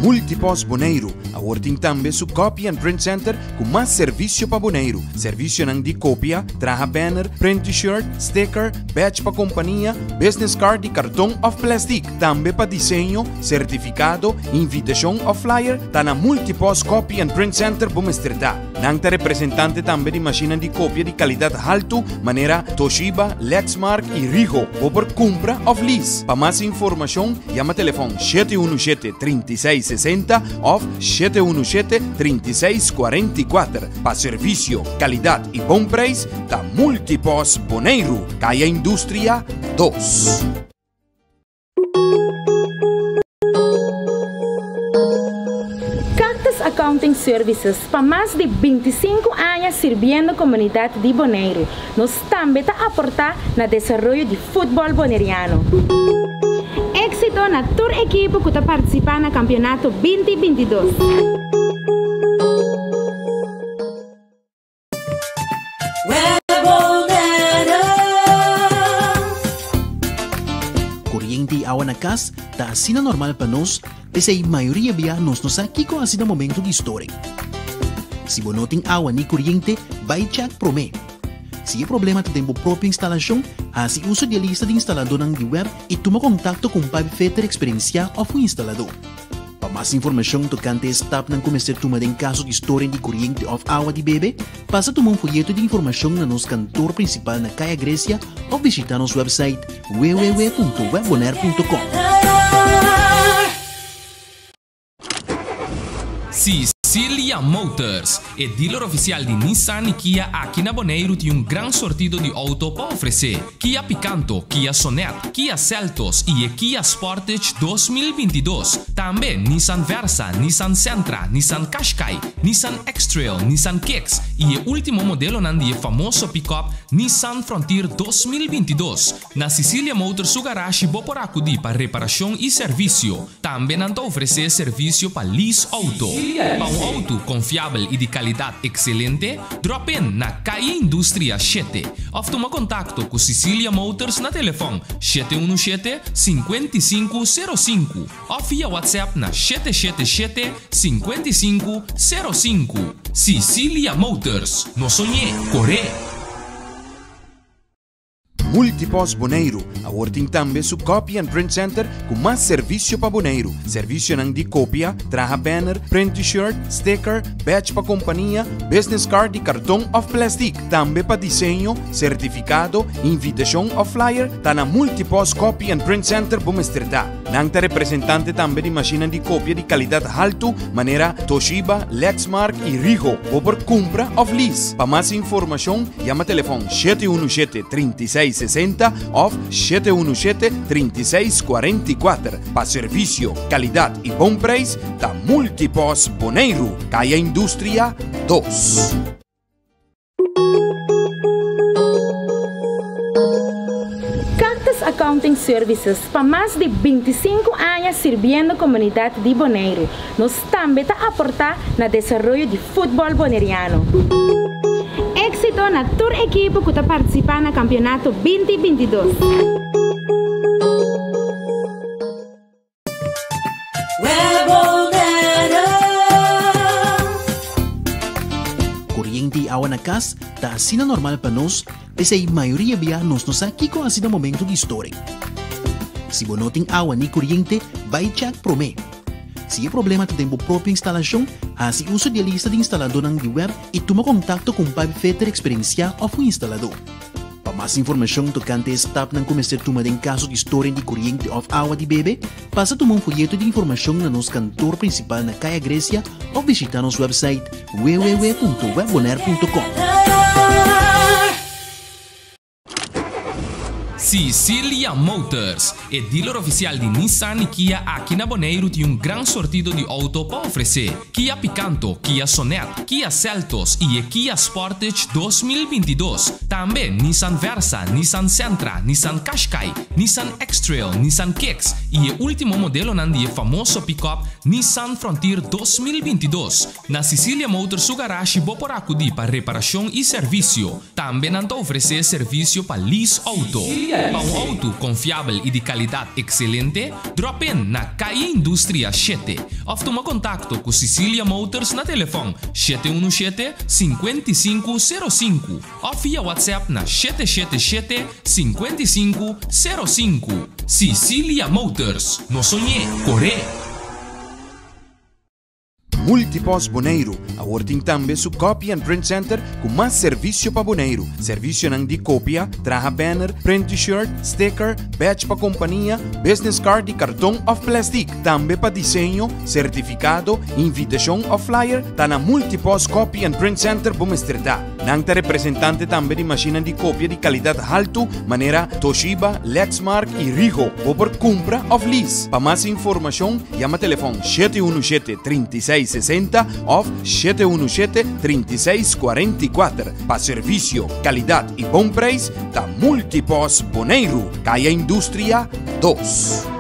Multipost Boneiru awor tin tambe su Copy and Print Center ku mas servisio pa Boneiru. Servisionan di kopia, traha banner, print T-shirt, sticker, badge pa kompania, business card di karton òf plèstik. Tambe pa diseño, sertifikado, invitashon òf flyer, ta na Multipost Copy and Print Center bo mester ta. Nan ta representante tambe di mashinnan di kopia di kalidat haltu manera Toshiba, Lexmark i Ricoh. Bo por kumpra òf lease. Pa mas informashon yama telefòn 717 36 60 òf 717 36 44. Pa servisio, kalidat i bon preis ta Multipost Boneiru, Kaya Industria 2. Cactus Accounting Services pa mas di 25 aña sirbiendo komunidat di Boneiru. Nos tambe ta aportá na desaroyo di futbòl boneriano. Éksito na tur ekipo ku ta partisipá na kampionato 2022. Koriente i awa na kas ta asina normal pa nos, p'esei mayoria bia nos no sa kiko hasi na momento di storing. Si bo no tin awa ni koriente, bai chèk promé. Si e problema ta den bo propio instalashon, hasi uso di e lista di instaladónan di web i tuma kontakto ku un pipefitter eksperensiá òf un instaladó. Pa mas informashon tokante e stapnan ku mester tuma den kaso di storing di koriente òf awa di bebe, pasa tuma un foyeto di informashon na nos kantor prinsipal na Kaya Grecia òf bishitá nos wèpsait www.webbonaire.com. Cicilia Motors, e dealer ofisial di Nissan i Kia aki na Boneiru tin un gran sortido di outo pa ofresé. Kia Picanto, Kia Sonet, Kia Seltos i e Kia Sportage 2022. Tambe Nissan Versa, Nissan Sentra, Nissan Qashqai, Nissan X-Trail, Nissan Kicks i e último modelonan di e famoso pick-up Nissan Frontier 2022. Na Cicilia Motors su garashi bo por akudí pa reparashon i servisio. Tambe nan ta ofresé servisio pa lease outo. Pa un outo konfiabel i di kalidat ekselente, drop in na Calle Industria 7 òf tuma kontakto ku Cicilia Motors na telefòn 717 55 05 òf via WhatsApp na 777 55 05. Cicilia Motors, no soñ'é, kor'é! Multipost Boneiru awor tin tambe su Copy and Print Center ku mas servisio pa Boneiru. Servisionan di kopia, traha banner, print T-shirt, sticker, badge pa kompania, business card di karton òf plèstik. Tambe pa diseño, sertifikado, invitashon òf flyer, ta na Multipost Copy and Print Center bo mester ta. Nan ta representante tambe di mashinnan di kopia di kalidat haltu manera Toshiba, Lexmark i Ricoh. Bo por kumpra òf lease. Pa mas informashon yama telefòn 717 36 60 òf 717 36 44. Pa servisio, kalidat i bon preis ta Multipost Boneiru, Kaya Industria 2. Cactus Accounting Services pa mas di 25 aña sirbiendo komunidat di Boneiru. Nos tambe ta aportá na desaroyo di futbòl boneriano. Éksito na tur ekipo ku ta partisipá na kampionato 2022. Koriente i awa na kas ta asina normal pa nos, p'esei mayoria bia nos no sa kiko hasi na momento di storing. Si bo no tin awa ni koriente, bai chèk promé. Si e problema ta den bo propio instalashon, hasi uso di e lista di instaladónan di web i tuma kontakto ku un pipefitter eksperensiá òf un instaladó. Pa mas informashon tokante e stapnan ku mester tuma den kaso di storing di koriente òf awa di bebe, pasa tuma un foyeto di informashon na nos kantor prinsipal na Kaya Grecia òf bishitá nos wèpsait www.webbonaire.com. Cicilia Motors, E dealer ofisial di Nissan i Kia aki na Boneiru tin un gran sortido di outo pa ofresé, Kia Picanto, Kia Sonet, Kia Seltos i e Kia Sportage 2022. Tambe Nissan Versa, Nissan Sentra, Nissan Qashqai, Nissan X-Trail, Nissan Kicks i e último modelonan di e famoso pick-up Nissan Frontier 2022. Na Cecilia Motors su garashi bo por akudí pa reparashon i servisio. Tambe nan ta ofresé servisio pa lease outo. Pa un outo konfiabel i di kalidat ekselente, drop in na Calle Industria shete òf tuma kontakto ku Cecilia Motors na telefòn 717 55 05 òf via WhatsApp na 777 55 05. Cecilia Motors, no soñ'é, kor'é! Multipost Boneiru awor tin tambe su Copy and Print Center ku mas servisio pa Boneiru. Servisionan di kopia, traha banner, print t-shirt, sticker, badge pa kompania, business card di karton òf plèstik. Tambe pa diseño, sertifikado, invitashon òf flyer, ta na Multipost Copy and Print Center bo mester ta. Nan ta representante tambe di mashinnan di kopia di kalidat haltu manera Toshiba, Lexmark i Rigo. Bo por kumpra òf lease. Pa mas informashon, Yama telefòn 717 36 60 òf 717 36 44. Pa servisio, kalidat i bon preis ta Multipos Boneiru, Kaya Industria 2.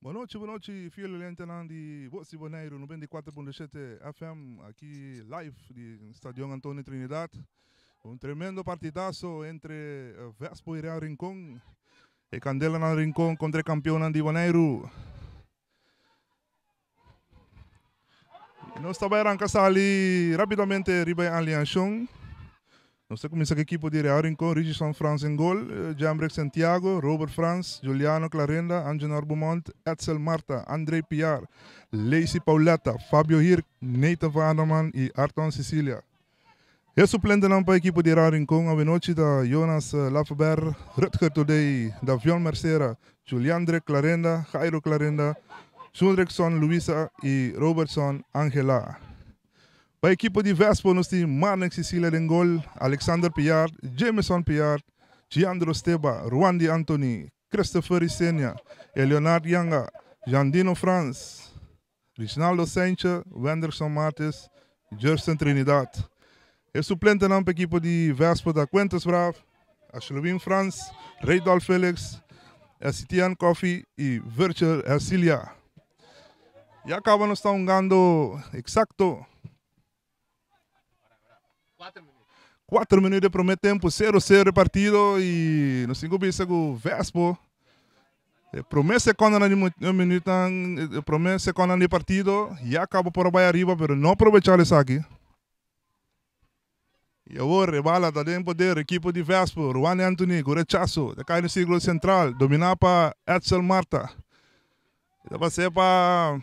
Bon nochi, bon nochi, fiel oyentenan di Voz di Boneiru 94.7 FM, aki live di Stadion Antonio Trinidad. Un tremendo partidazo entre Vespo y Real Rincon. E Candelanan Rincon contra e campeonnan di Boneiru. Nos ta bai arranca sali rapidamente riba e alineacion. Nos ta cuminsa cu ekipo di Real Rincon, Richardson Frans en gol, Jambrick Santiago, Robert Frans, Juliano Clarenda, Angenor Beaumont, Edsel Marta, André Piar, Lacey Pauletta, Fabio Hirk, Nathan van Arneman y Arton Cecilia. E suplentenan pa ekipo di Real Rincon awenochi ta Jonas Lafeber, Rutger Todey, Davion Mercera, Juliandre Clarenda, Jairo Clarenda, Julrickson Luisa y Robertson Angela. Pa ekipo di Vespo nos tin Marnix Cecilia den gol, Alexander Piard, Jameson Piard, Giandro Steba, Ruandi Anthony, Christopher Isenia, Eleonard Yanga, Jandino Frans, Reginaldo Sanchez, Wenderson Martes, Justin Trinidad. E suplentenan pa ekipo di Vespo ta Quentus Braaf, Ashlewin Frans, Reidolf Felix, Estienne Coffie i Virgil Hercilia. Ya kaba nos ta hungando eksakto Kuater minuut di prome tempu, sero sero e partido i nos tin ku bisa ku Vespo e prome sekondanan di minuutnan e prome sekondanan di partido ya kaba por a bai ariba pero no aprobecha esaki. I awor e bala ta den poder ekipo di Vespo, Ruan Anthony ku rechaso ta kai den sirkulo sentral domina pa Edsel Marta. E ta pase pa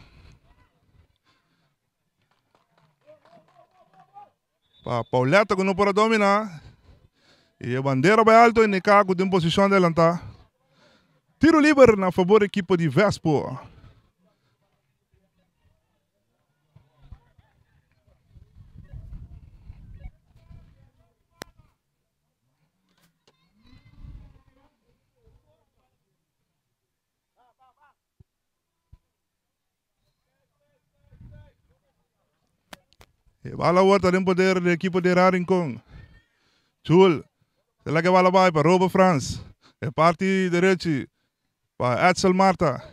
Pa Pauletta ku no por a dominá. I e bandera bai alto indiká ku tin posishon adelantá. Tiro liber na fabor ekipo di Vespo. E bala awor ta den poder di ekipo di Real Rincon. Chul, ta laga e bala bai pa Robert Frans. E parti derechi pa Edsel Marta.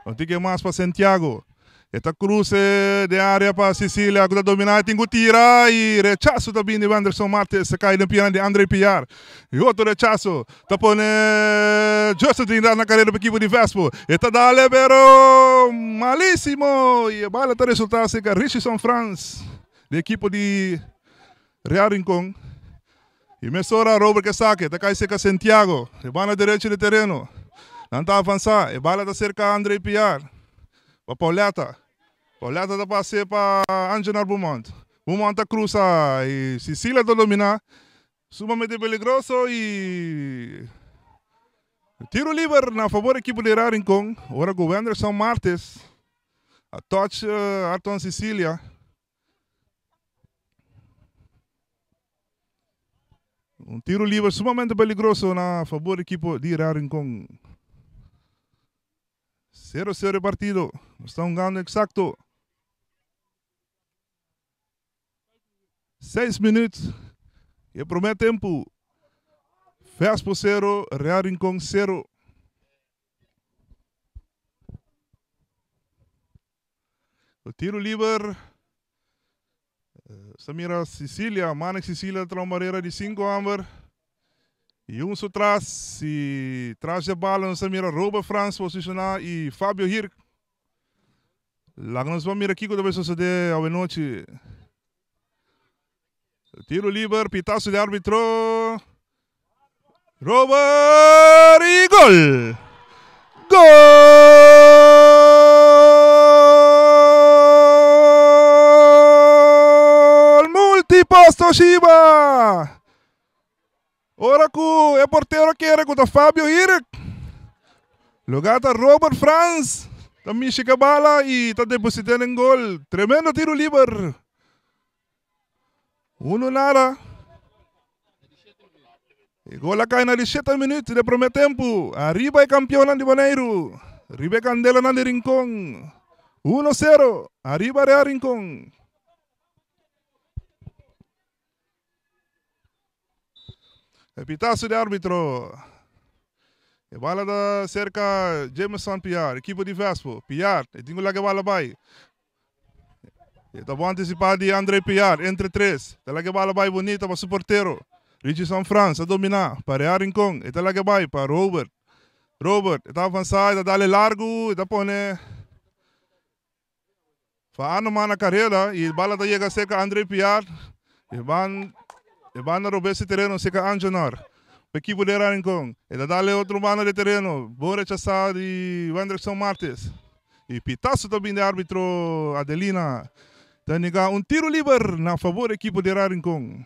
Un tiki mas pa Santiago. E ta cruce den area pa Cecilia cu ta domina e tin cu tira y rechazo ta bin di Wenderson Martes ta cay den pianan di Andre Piar. Y otro rechazo ta pone Justin Trinidad na carera pa equipo di Vespo. E ta dale pero malisimo y e bala ta resulta cerca Richardson Frans di equipo di Real Rincon. Y mesora Robert ke sake ta cay cerca Santiago e banda derecho di tereno. Nan ta avansa e bala ta cerca Andre Piar. Pa Pauletta. Pauletta ta pase pa Angenar Beaumont. Beaumont ta cruza y Cecilia ta domina. Sumamente peligroso y tiro liber na favor equipo di Real Rincon. Ora cu Wenderson Martes a touch Arton Cecilia. Un tiro liber sumamente peligroso na favor equipo di Real Rincon. Sero sero e partido. Nos ta hungando eksakto seis minuut di e promé tempu. Vespo sero, Real Rincon sero. E tiro liber. Nos ta mira Cecilia, Manik Cecilia ta traha un barera di sinku hòmber. I un su tras i tras dje bala nos ta mira Robert Frans posishoná i Fabio Hirk. Laga nos ban mira kiko ta bai sosodé awenochi. Tiro liber, pitazo di arbitro. Robert i gol! Gol! Multipost Toshiba! Ora ku e portero kere ku ta Fabio Hirk. Lugar ta Robert Frans. Ta mishi ku e bala i ta deposit'é den gol. Tremendo tiro liber. Uno nada. E gol a kai na di shete minuut di prome tempu. Ariba e kampionnan di Boneiru. Riba e kandelanan di Rincon. Uno sero. Ariba Real Rincon. E pitazo di arbitro. E bala ta cerca Jameson Piar, equipo di Vespo. Piar, e tin cu laga e bala bay. E ta bon anticipa di Andre Piar, entre tres. Ta laga e bala bay bonita pa su portero. Richardson Frans a domina pa Real Rincon. E ta laga bay pa Robert. Robert, e ta avansa, e ta dale largo, e ta pone Fa'ano man na kareda i bala ta yega serka Andre Piar. E ban e banda robes di tereno serka Angenor. Pa ekipo di Rincon. E ta dal e otro banda di tereno. Bon rechasá di Wendrickson Martes. I pitazo ta bin di arbitro Adelina. Ta indiká un tiro liber na fabor ekipo di Rincon.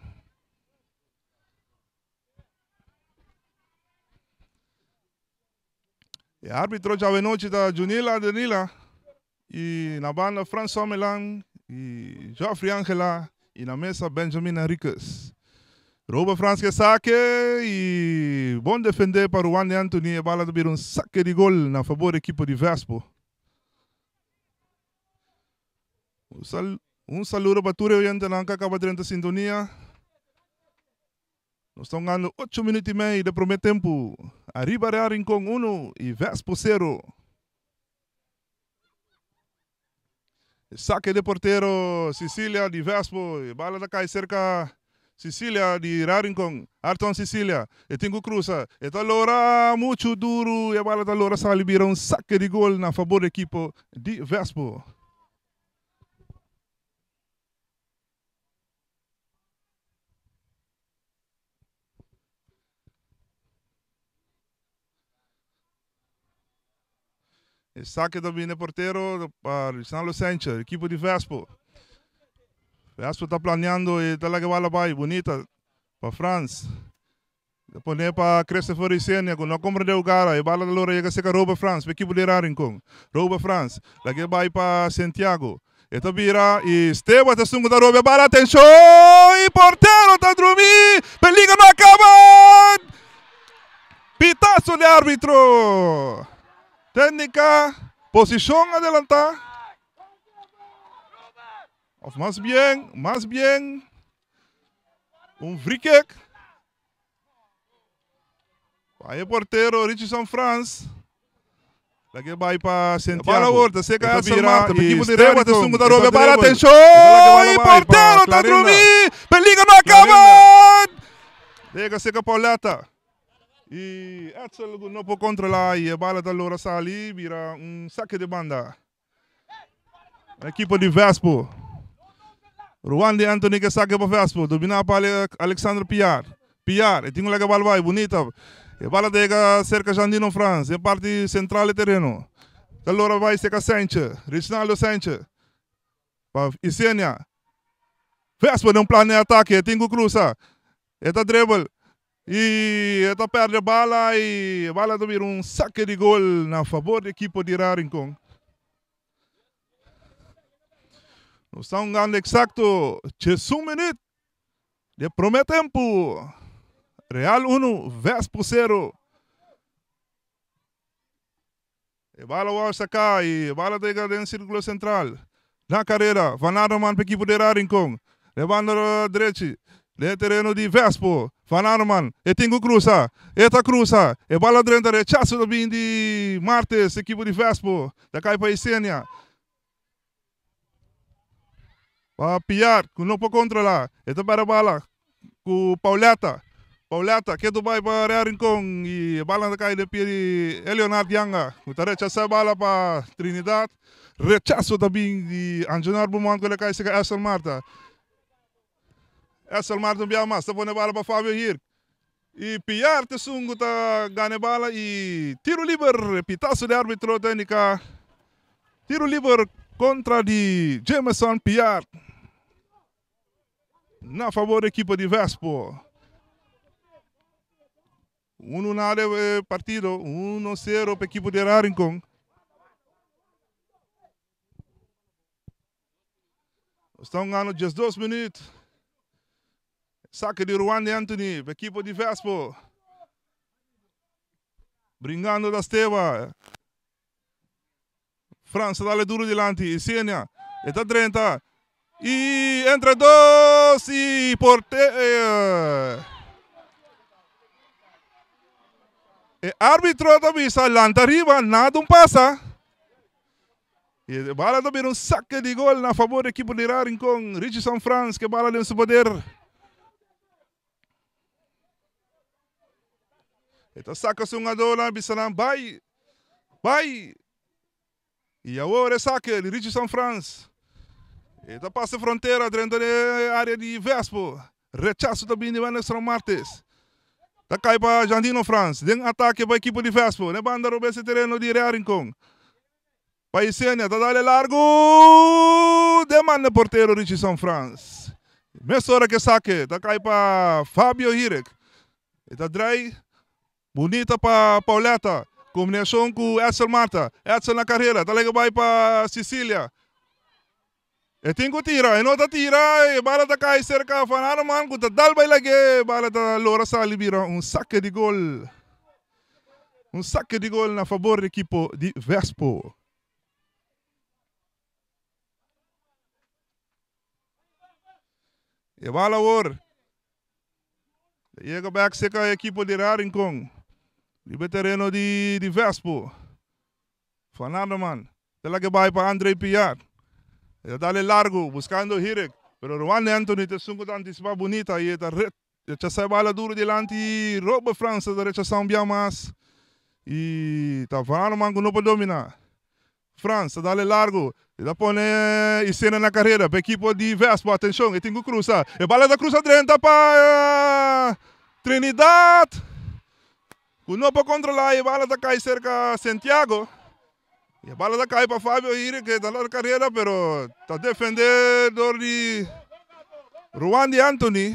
E arbitro djawe nochi ta Junila Adenila y na banda François Melan y Geoffrey Angela y na mesa Benjamin Henriquez. Robert Frans ke sake i bon defendé pa Ruwandi Anthony. E bala ta bira un sake di gol na fabor di ekipo di Vespo. Un saludo pa tur e oyentenan ku a kaba drenta sintonia. Nos ta hungando ocho minuut i mei de promé tempu. Ariba Real Rincon uno i Vespo sero. E sake de portero Cecilia di Vespo. E bala ta kai serka Cecilia di Real Rincon. Arton Cecilia. E tin ku krusa. E ta lora muchu duru. E bala ta lora sali bira un sake di gol na fabor di ekipo di Vespo. E sake ta bini portero pa Lisandro Sanchez, ekipo di Vespo. Vespo ta planeando e ta laga bala bai bunita pa Frans. Ta pone pa Christopher Isenia ku no komprende hugada. E bala ta logra yega serka Robert Frans pa ekipo di Rincon. Robert Frans laga bai pa Santiago. E ta bira i Steba ta esun ku ta roba e bala. Atenshon! I portero ta drumi! Peligro no a kaba! Pitazo di arbitro! Téknika, posishon adelantá. Of mas bien, mas bien, un free kick. Pa e portero Richardson Frans. La que vai pa Santiago. Bala volta, seca Edson Marta, pa equipo de Esteban ta sungo ta roba bala, atención! E portero ta drumi! Peligro no acaba! Llega seca Pauleta. E Edsel no por controla y e bala ta logra sali, bira un saque de banda. Equipo di Vespo. Ruandi Anthony ke saque pa Vespo. Domina pa Alexandre Piar. Piar, e tin un laga bal bai, bonita. E bala ta yega cerca Jandino Frans, den parti central di tereno. Ta lora bai cerca Sanchez, Reginaldo Sanchez. Pa Isenia. Vespo den un plan di atake, e tin ku cruza. E ta dribble. Y e ta perde bala y e bala ta bira un saque di gol na favor di equipo di Rincon. Nos ta hungando exacto 11 minuut di prome tempo. Real 1, Vespo 0. E bala wou saca y e bala ta yega den circulo central. Na carera, Van Arneman pa equipo di Rincon. Den banda drechi, den e tereno di Vespo, Van Arneman, e tin cu cruza. E ta cruza, e bala drenta, rechazo ta bin di Martes, equipo di Vespo. Ta cay pa Isenia. Pa Piar, cu no por controla. E ta bera bala cu Pauleta. Pauleta ke bai pa Real Rincon y e bala ta cay den pie di Eleonard Yanga. Cu ta rechaza e bala pa Trinidad. Rechazo ta bin di Angenor Beaumont cu ta cay cerca Esel Marta. Esel Marta un bia mas ta pone bala pa Fabio Hirk. Y Piar ta esun cu ta gana e bala y tiro liber, pitazo di arbitro ta indica tiro liber contra di Jameson Piar na favor di ekipo di Vespo. Uno nada e partido, 1-0 pa ekipo di Rincon. Nos ta hungando 12 minuut. Saque di Ruan di Anthony, pa equipo di Vespo. Bringando da Steba. França dale duro dilanti. Isenia. E ta drenta. E entre dos e porte e arbitro ta bisa lanta riba, nada un pasa. E bala ta bira un saque di gol na favor di equipo di Rincon. Richardson Frans ke bala den su poder. E ta saca su hungadornan bisa nan bai, bai. Y awor e saque di Richardson Frans. E ta pasa frontera drenta den area di Vespo. Rechazo ta bini di Wenderson Martes. Ta cai pa Jandino Frans. Den atake pa equipo di Vespo. Den banda robes e tereno di Real Rincon. Pa Isenia ta dale largo. Den man de portero Richardson Frans. Mesora ke sake ta cai pa Fabio Hirek. E ta draai bonita pa Pauletta. Combinacion cu Edsel Marta. Edsel na carrera. Ta lega bai pa Cecilia. E tin ku tira, e no ta tira, e bala ta kai serka Van Arman ku ta dal bai lag'é, e bala ta lora sali bira un sake di gol. Un sake di gol na fabor di ekipo di Vespo. E bala awor ta yega bek serka e ekipo di Real Rincon riba e tereno di di Vespo. Van Arneman ta laga bai pa Andre Piar. E ta dale largu buskando Hirik, pero Ruan Anthony ta esun ku ta antisipá bunita i e ta rechasá e bala duru dilanti Robert Frans ta rechasá un bia mas i ta Van Arneman ku no por dominá. Frans ta dale largu i ta pone Isena na karera pa ekipo di Vespo. Atenshon, e tin ku krusa. E bala ta krusa drenta pa Trinidad. Ku no por kontrolá e bala ta kai serka Santiago. E bala ta kai pa Fabio Hiri ke ta na karera pero ta defendé dor di Ruandi Anthony.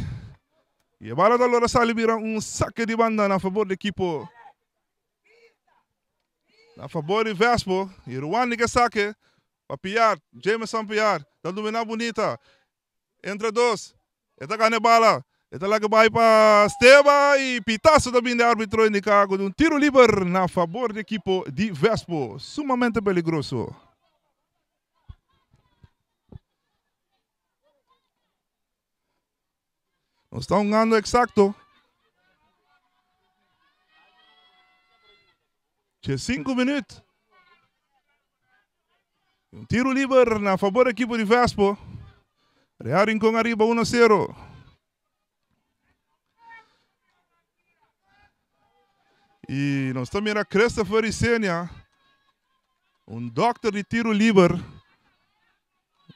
E bala ta logra sali bira un sake di banda na fabor di ekipo na fabor di Vespo. I Ruandi ke sake pa Piar, Jameson Piar ta dominá bunita. Entre dos, e ta gana e bala. E ta laga bai pa Steba y pitazo ta bin di arbitro indica cu un tiro liber na fabor di ekipo di Vespo. Sumamente peligroso. Nos ta hungando exacto. Che 5 minuut. Un tiro liber na favor equipo di Vespo. Real Rincon arriba 1-0. Y nos ta mira Christopher Isenia, un dokter di tiro liber.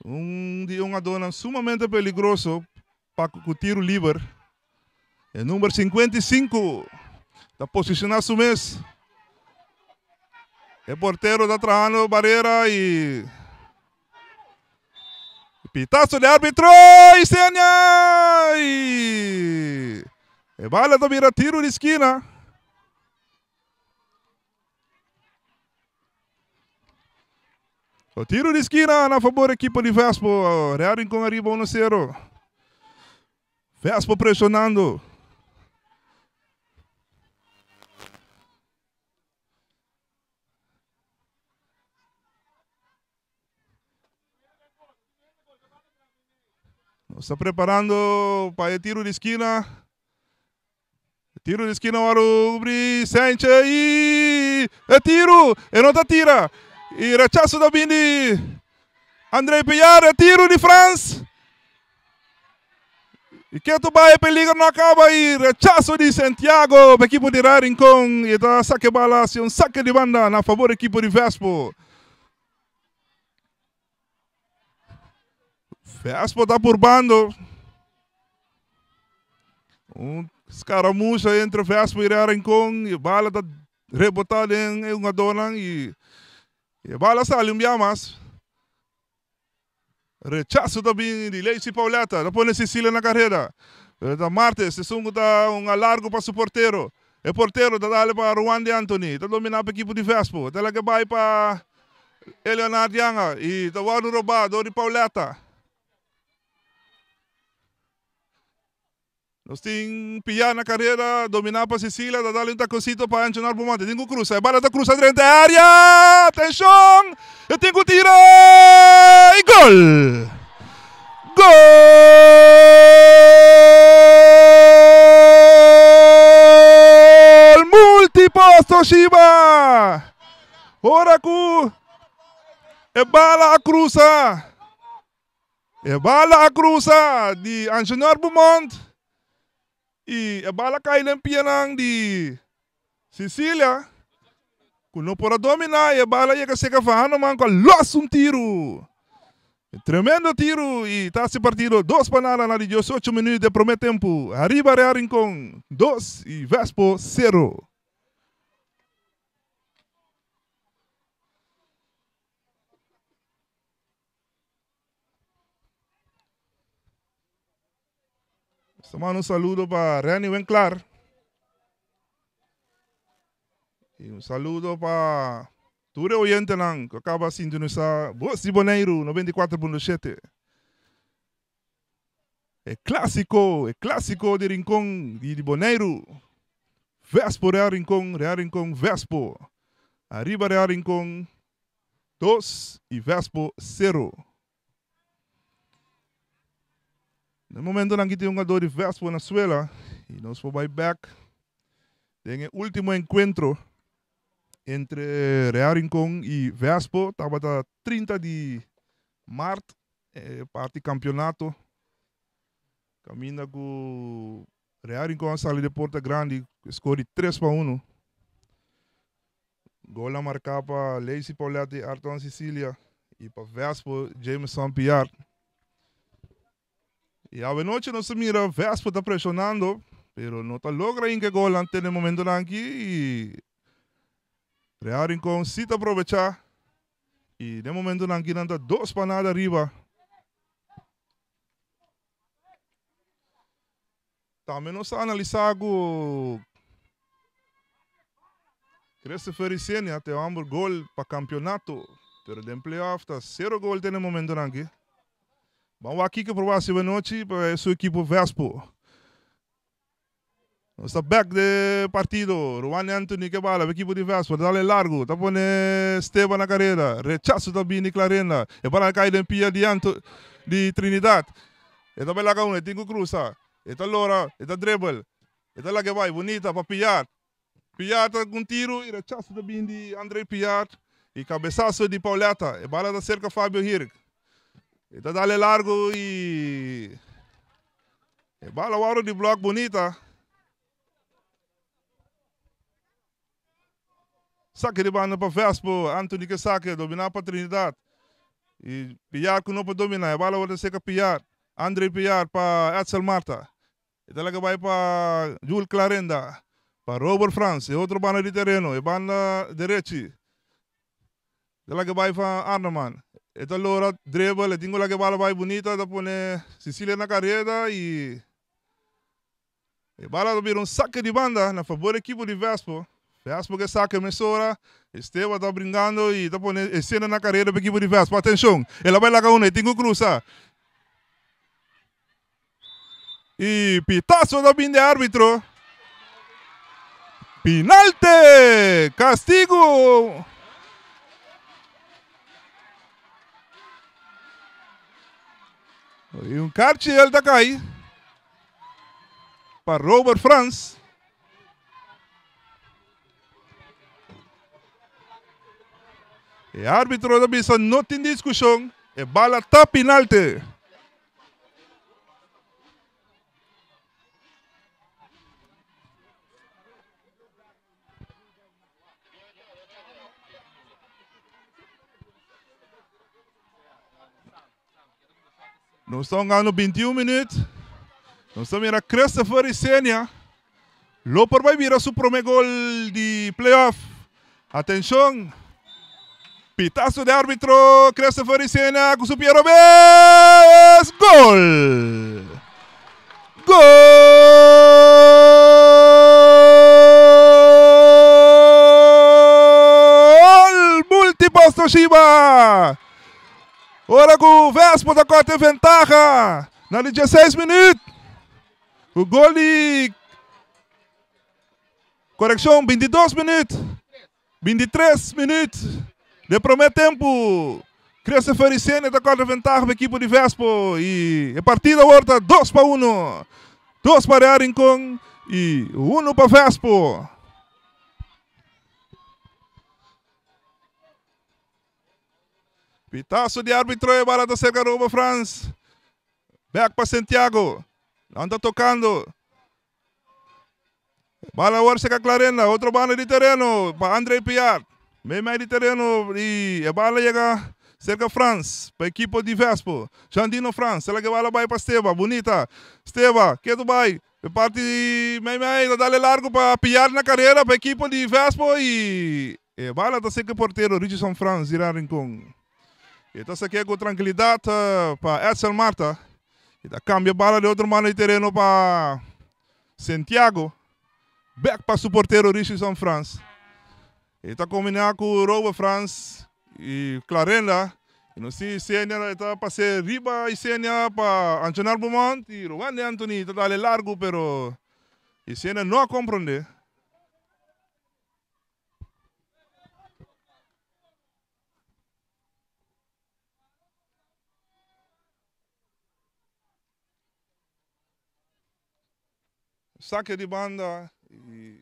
Un di un adornan sumamente peligroso pa ku tiro liber. E number 55 ta posiciona su mes. E portero ta trahando barrera y pitazo de arbitro Isenia y e bala ta bira tiro di esquina. O tiro di esquina na favor equipo di Vespo. Real Rincon arriba 1-0. Vespo presionando. Nos ta preparando pa e tiro di esquina. Tiro di esquina ora ubri Senche y e tiro e no ta tira y rechazo ta bin di André Pillar e tiro di Frans y keto bai e peligro no acaba y rechazo di Santiago pa equipo di Real Rincon y ta saque bala hacia un saque di banda na favor equipo di Vespo. Vespo ta purbando. Un escaramucha entre Vespo y Real Rincon. E bala ta rebota den e hungadornan y e bala sali un bia mas. Rechazo ta bin di Lacey Pauletta. Ta pone Cecilia na carrera. Pero ta Martes, esun cu ta un alargo pa su portero. E portero ta dale pa Ruan di Anthony. Ta domina pa equipo di Vespo. Ta laga bay pa Eleonard Yanga y ta wordo roba door di Pauletta. Nos tin Pia na carrera, domina pa Cecilia, ta dale un taconcito pa Angenor Beaumont. Tin cu cruza, e bala ta cruza drenta e area. Atencion! E tin cu tira y gol! Gol! Multipost Toshiba! Ora ku e bala a krusa, e bala a krusa di Angenor Beaumont i e bala kai den pianan di Cecilia ku no por a dominá i e bala yega seka van Haneman ku a los un tiru. Tremendo tiru i ta hasi partido dos pa nada na di 18 minüt di e promé tempu. Ariba Real Rincon dos i Vespo sero. Nos ta manda un saludo pa Renny Winklar. Y un saludo pa tur e oyentenan ku a kaba sintonisá Bos di Boneiru 94.7. E klásiko, e klásiko di Rincon di di Boneiru. Vespo Real Rincon, Real Rincon Vespo. Ariba Real Rincon 2 i Vespo 0. Na e momentonan aki tin un hungador di Vespo na suela i nos por bai bek den e último enkuentro entre Real Rincon i Vespo tabata 30 di mart e parti kampionato kaminda ku Real Rincon a sali de porta grandi ku e skor di 3 pa 1. Gol a marká pa Lacey Paulette i Arton Cicilia i pa Vespo Jameson Piar. I awe nochi nos ta mira Vespo ta preshonando pero no ta logra hinka e golnan te na e momentonan aki i Real Rincon si ta probechá i den momentonan aki nan ta dos pa nada ariba. Tambe nos a analisá ku Christopher Isenia ta e hòmber gol pa kampionato, pero den playoff ta sero gol te na e momentonan aki. Ban wak kiko por wak siba nochi pa su ekipo Vespo. Nos ta bek den partido. Ruan Anthony ke bala pa ekipo di Vespo. Ta dale largu. Ta pone Esteban na kareda. Rechaso ta bini Clarenda. E bala kai den pia di Anto di Trinidad. E ta bai laga un, e tin ku krusa. E ta lora, e ta dribble. E ta laga e bai bunita pa Piar. Piar ta ku un tiru i rechaso ta bini di Andre Piar. I kabesaso di Pauletta. E bala ta serka Fabio Hirk. E ta dale largu i e bala wòrdu di blòk bunita. Sake di banda pa Vespo, Anthony ke sake, dominá pa Trinidad. I Piar ku no por dominá, e bala wòrdu seka Piar. Andre Piar pa Edsel Marta. E ta laga bai pa Jules Clarenda, pa Robert Frans, e otro banda di tereno, e banda derechi. E ta laga bai pa Arneman. E ta lora dribble, e tin ku laga e bala bai bunita, ta pone Cecilia na kareda i E bala ta bira un sake di banda na fabor ekipo di Vespo. Vespo ke sake mesora. Esteban ta bringando y ta pone esena na karera pa ekipo di Vespo. Atencion! El a bai laga uno, e tin ku krusa. Y pitazo ta bin di arbitro. Pinalte! Castigo! Y un karchi el ta kai. Pa Robert Frans. E arbitro ta bisa no tin diskushon, e bala ta pinalte. Nos ta hungando 21 minuut. Nos ta mira Christopher Isenia. Lo por bai bira su prome gol di playoff. Atencion. Pitazo de arbitro Christopher Isenia cu su pie robes. Gol! Gol! Multipost Toshiba! Ora ku Vespo ta kòrta e ventaha na di dieseis minüt. Ku gol di korekshon bintidos minüt, bintitres minüt den promé tempu. Christopher Isenia ta kòrta ventaha pa ekipo di Vespo i e partido awor ta dos pa uno. Dos pa Real Rincon i uno pa Vespo. Pitazo di arbitro e bala ta cerca Robo Frans. Back pa Santiago. Nan ta tocando. Bala awor cerca Clarenda. Otro banda di tereno pa Andre Piar. Mei mei di tereno y e bala yega cerca Frans pa equipo di Vespo. Jandino Frans. Sela que bala bai pa Steba. Bonita. Steba. Ketu bai. E parti mei mei ta dale largo pa Piar na carrera pa equipo di Vespo y E bala ta seka portero Richardson Frans di Real Rincon. E ta sak'é ku trankilidat pa Edsel Marta. E ta kambia bala di otro mano di tereno pa Santiago. Bèk pa su portero Richardson Frans. E ta kombiná ku Robert Frans i Clarenda. Y nos tin Isenia ta pase riba Isenia pa Anchonar Beaumont y Rowande Anthony ta dale largo pero Isenia no a comprende. Saque di banda y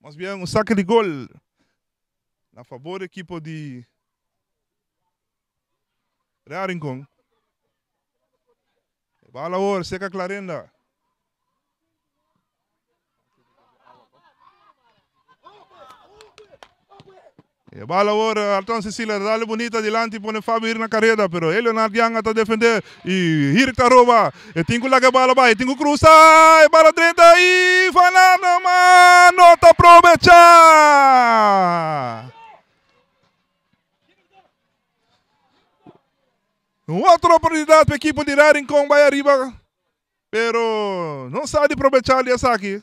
mas bien un saque di gol na favor di equipo di Real Rincon. Bala awor seca Clarenda. E bala awor Arton Cecilia dale bonita dilanti pone Fabio ir na careda pero e Leonard Yanga ta defende y Hirk ta roba. E tin cu laga e bala bay, e tin cu cruza e bala drenta y Van Arnhem no ta probecha. Un otro oportunidad pa equipo di Real Rincon bay ariba pero no sa di probecha di esaki.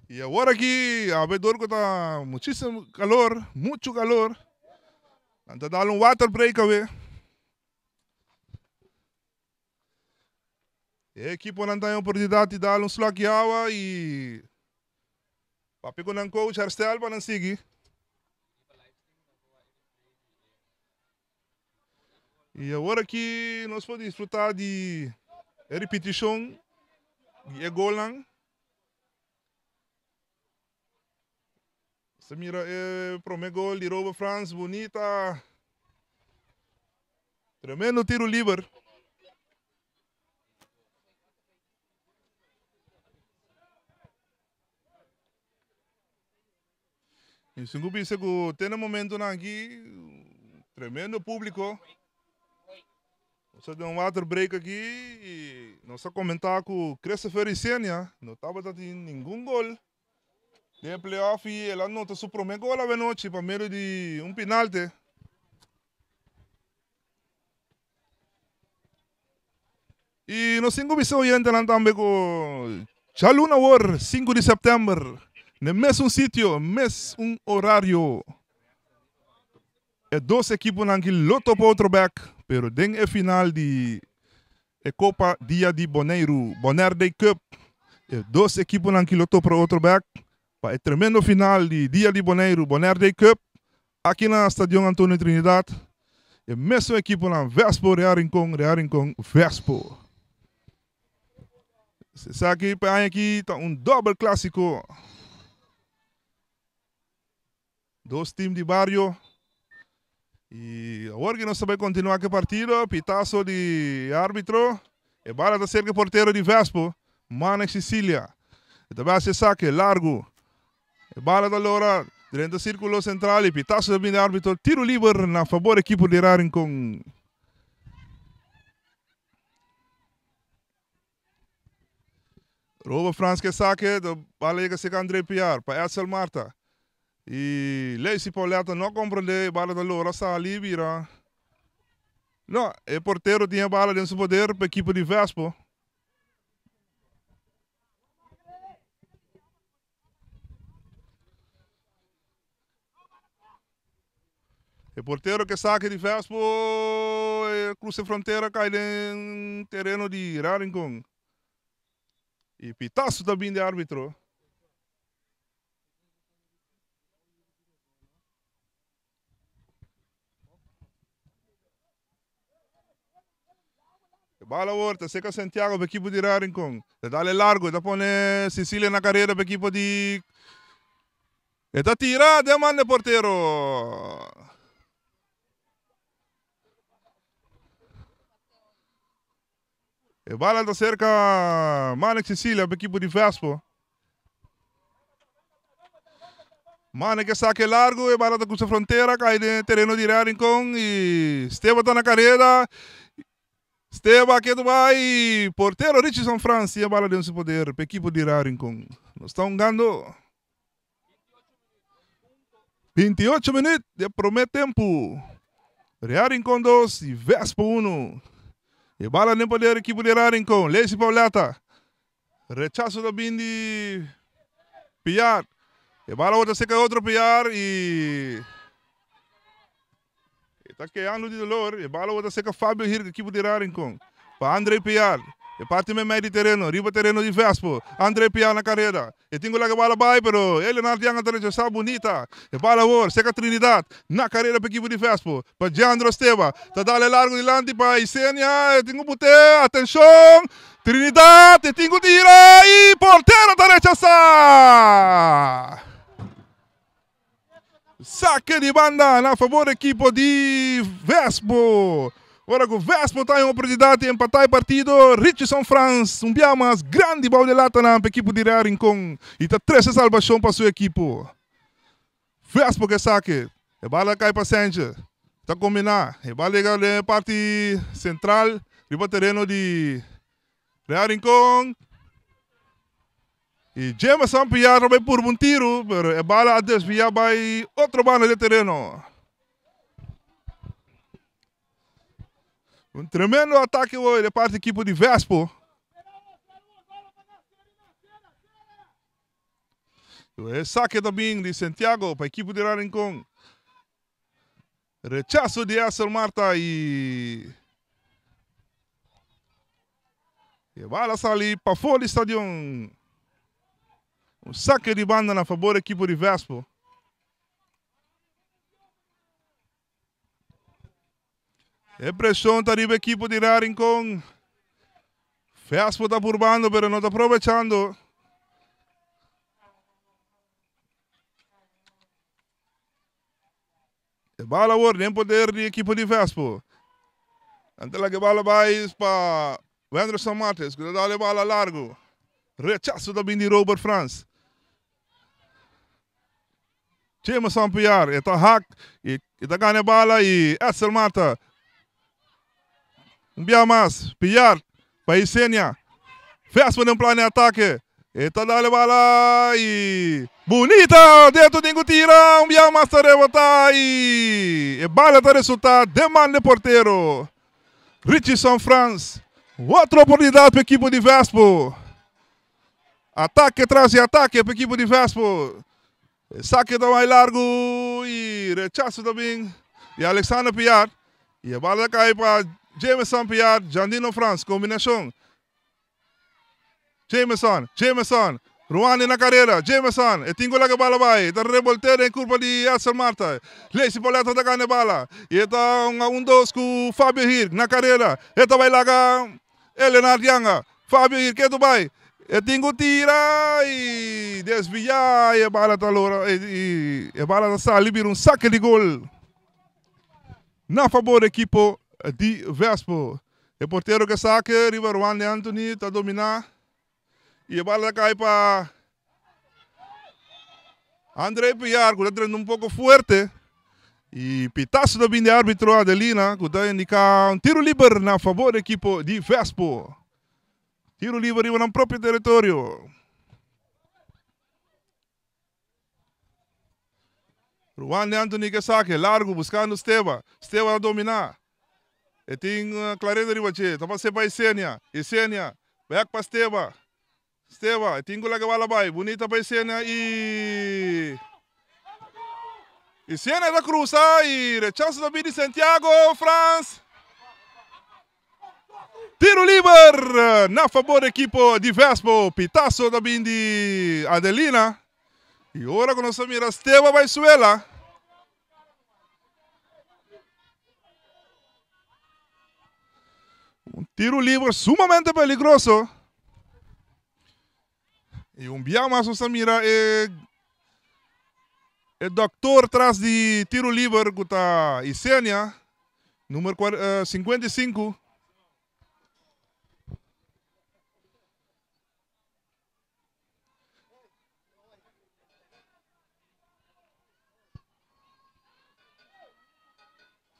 Y awor aki awe dor cu ta muchisimo calor, mucho calor, nan ta dal un water break awe. E equiponan ta haña oportunidad di dal un slok di awa y papia cu nan coach herstel pa nan sigui. Y awor aki nos por disfruta di e ripiticion di e golnan. Nos ta mira e prome gol di Robert Frans, bunita. Tremendo tiro liber. Y sin cu bisa cu te na momentonan aki, tremendo publico. Nos a den un water break aki y nos a comenta cu Christopher Isenia no tabata tin ningun gol den e playoff y el a nota su prome gol awenochi pa medio di un pinalte. Y nos tin cu bisa oyentenan tambe cu djaluna awor, sinku di september, na e mesun sitio, mesun horario, e dos ekiponan ki lo topa otro bek, pero den e final di e Copa Dia di Boneiru, Bonaire Day Cup, e dos ekiponan ki lo topa otro bek pa e tremendo final di Dia di Boneiru, Bonaire Day Cup, Aki na Stadion Antonio Trinidad, e mesun ekiponan Vespo, Real Rincon, Real Rincon, Vespo. Esaki pa e aña aki ta un dobel klasiko. Dos team di bario. Y awor ki nos ta bai kontinua ku e partido, pitaso di arbitro. E bala ta serka e portero di Vespo, Manex Cecilia. E ta bai hasi esaki largu. E bala ta lora drenta sirkulo sentral y pitaso ta bini arbitro tiro liber na fabor ekipo di Rincon. Roba Frans ke sake, ta bala yega seka Andre Piar pa Edsel Marta. Y Lacey Pauletta no comprende, e bala ta lora sali bira. No, e portero tin e bala den su poder pa ekipo di Vespo. E portero ke sake di Vespo e cruza e frontera kai den tereno di Real Rincon. Y pitazo ta bin di arbitro. E bala awor ta seca Santiago pa equipo di Real Rincon. Ta dale largo, ta pone Cecilia na carrera pa equipo di... E ta tira den man de portero. E bala ta cerca Manek Cecilia pa equipo di Vespo. Manek e saque largo, e bala ta cruza frontera, cai den tereno di Real Rincon y Steba ta na carrera. Steba ketu bai, portero Richardson Frans tin e bala den su poder pa equipo di Real Rincon. Nos ta hungando 28 minuut di e prome tempu. Real Rincon 2 y Vespo 1. E bala den poder equipo di Real Rincon. Lacey Pauletta. Rechazo ta bin di Piar. E bala word a seca otro Piar y. Ta kehando di dolor. E bala word a seka Fabio Hirk ekipo di Rincon. Pa Andre Piar. E parti meimei di tereno, riba tereno di Vespo. Andre Piar na kareda. E tin ku laga e bala bai, pero e Leonard Janga ta rechasá bunita. E bala awor seka Trinidad na kareda pa ekipo di Vespo. Pa Giandro Esteba. Ta dal e largu dilanti pa Isenia. E tin ku but'é. Atenshon! Trinidad! E tin ku tira i portero ta rechasá! Sake di banda na fabor ekipo di Vespo. Ora ku Vespo ta en oportunidat di empatá e partido, Richardson Frans un bia mas grandi bou di latanan pa ekipo di Real Rincon i ta trese salbashon pa su ekipo. Vespo ke sake, e bala kai pa Sanchez, ta kombiná, e bala yega den e parti sentral riba tereno di Real Rincon. Y Jameson Piar a bay purba un tiro, pero e bala a desvia bay otro banda di e tereno. Un tremendo atake hoy de parte equipo di Vespo. E saque también di Santiago pa equipo di Rincon. Rechazo di Essel Marta y e bala sali pafó di stadion. Un saque di banda na fabor di equipo di Vespo. E presion ta riba equipo di Real Rincon. Vespo ta purbando pero no ta aprovechando. E bala awor den poder di ekipo di Vespo. Nan ta laga e bala bai pa Wenderson Martes ku ta dal e bala largu. Rechaso ta bin di Robert Frans. Jameson Piar e ta hak i e ta gana e bala i Edsel Marta. Un bia mas Piar pa Isenia. Vespo den plan di atake. E ta dal e bala y bunita dentro tin cu tira. Un bia mas ta rebota y e bala ta resulta den man di portero Richardson Frans. Otro oportunidad pa ekipo di Vespo. Atake tras di atake pa ekipo di Vespo. E sake ta bai largu y rechaso ta bin di Alexander Piar. Y e bala ta cay pa Jameson Piar, Jandino Frans. Combinacion. Jameson, Jameson, Ruani na carera, Jameson, e tin cu laga e bala bai, e ta reboltea den curpa di Edsel Marta, Lacey Pauletta ta gana e bala, y e ta un a un dos cu Fabio Hirk na carera, e ta bai laga Eleonard Yanga, Fabio Hirk ke tu bai, e tin cu tira y desvia y e bala ta lora y e bala ta sali bira un saque di gol na fabor ekipo di Vespo. E portero ke sake riba Ruan de Anthony ta dominá i e bala ta kai pa Andre Piar ku ta drenta un poko fuerte i pitaso ta bin di arbitro Adelina ku ta indiká un tiro liber na fabor di ekipo di Vespo. Tiro liber riba nan propio teritorio. Ruan de Anthony ke sake largu buskando Steba. Steba ta dominá. E tin Clarenda riba dje. Ta pase pa Isenia. Isenia bek pa Steba. Steba e tin ku laga bala bai. Bunita pa Isenia i Isenia ta krusa i rechaso ta bin di Santiago Frans. Tiro liber na fabor di ekipo di Vespo. Pitaso ta bin di Adelina. Y ora cu nos a mira Steba bay suela. Un tiro liber sumamente peligroso. Y un bia mas nos a mira e e doctor tras di tiro liber cu ta Isenia, numero 55.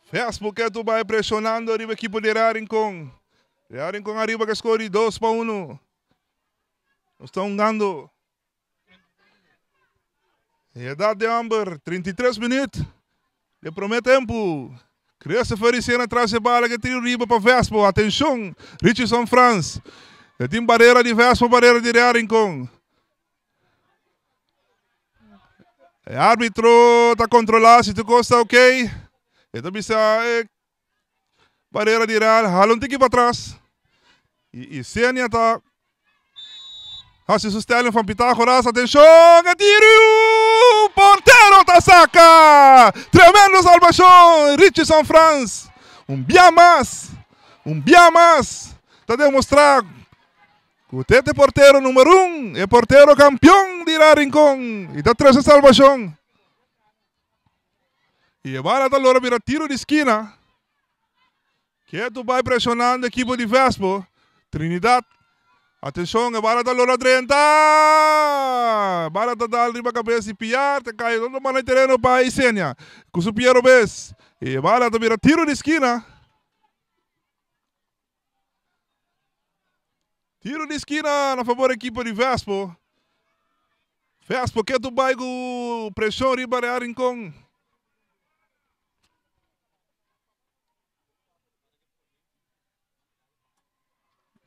Vespo ketu bai presionando riba ekipo di Real Rincon. Real Rincon ariba ke score di 2-1. Nos ta hungando. Edad de homber, 33 minuut. De prome tempo. Christopher Isena tras e bala ke tiro riba pa Vespo. Atencion, Richardson Frans. E tin barera di Vespo, barera di Real Rincon. E arbitro ta controla si tur cos ta ok. E ta bisa e barera di Real hala un tiki patras. I Isenia ta hasi su stelling van Pythagoras. Atenshon, e tiru! Portero ta saka! Tremendo salbashon! Richardson Frans, un bia mas, un bia mas ta demostrá ku te ta e portero numero un, e portero kampion di Real Rincon i ta trese salbashon. I e bala ta lora bira tiro di skina. Ketu bai presionando ekipo di Vespo. Trinidad. Atenshon, e bala ta lora drenta. Bala ta dal riba kabes di Piar. Ta kai otro banda di tereno pa Isenia. Ku su pia robes. I e bala ta bira tiro di skina. Tiro di skina na fabor ekipo di Vespo. Vespo ketu bai ku preshon riba Real Rincon.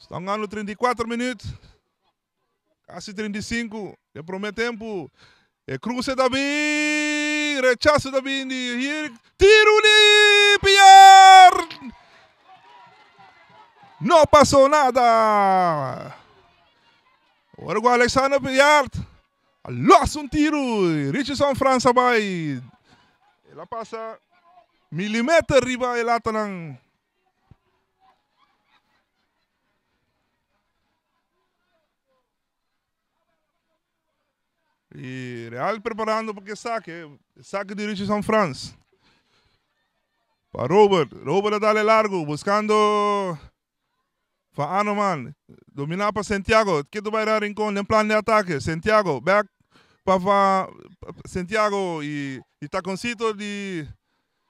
Stan gando 34 minuut. Kasi 35. Den prome tempu. E cruce ta bin. Rechazo ta bin di hier. Tiro di Piar. No pasó nada. Ora ku Alexander Piar a los un tiro. Richardson Frans a bai. El a pasa milimeter riba e latanan. Y Real preparando pa ke sake. Sake di Richardson Frans. Pa Robert. Robert a dale largo. Buscando Van Anoman. Domina pa Santiago. Ketu bai Real Rincon den plan de atake. Santiago. Back pa Van Santiago y taconcito di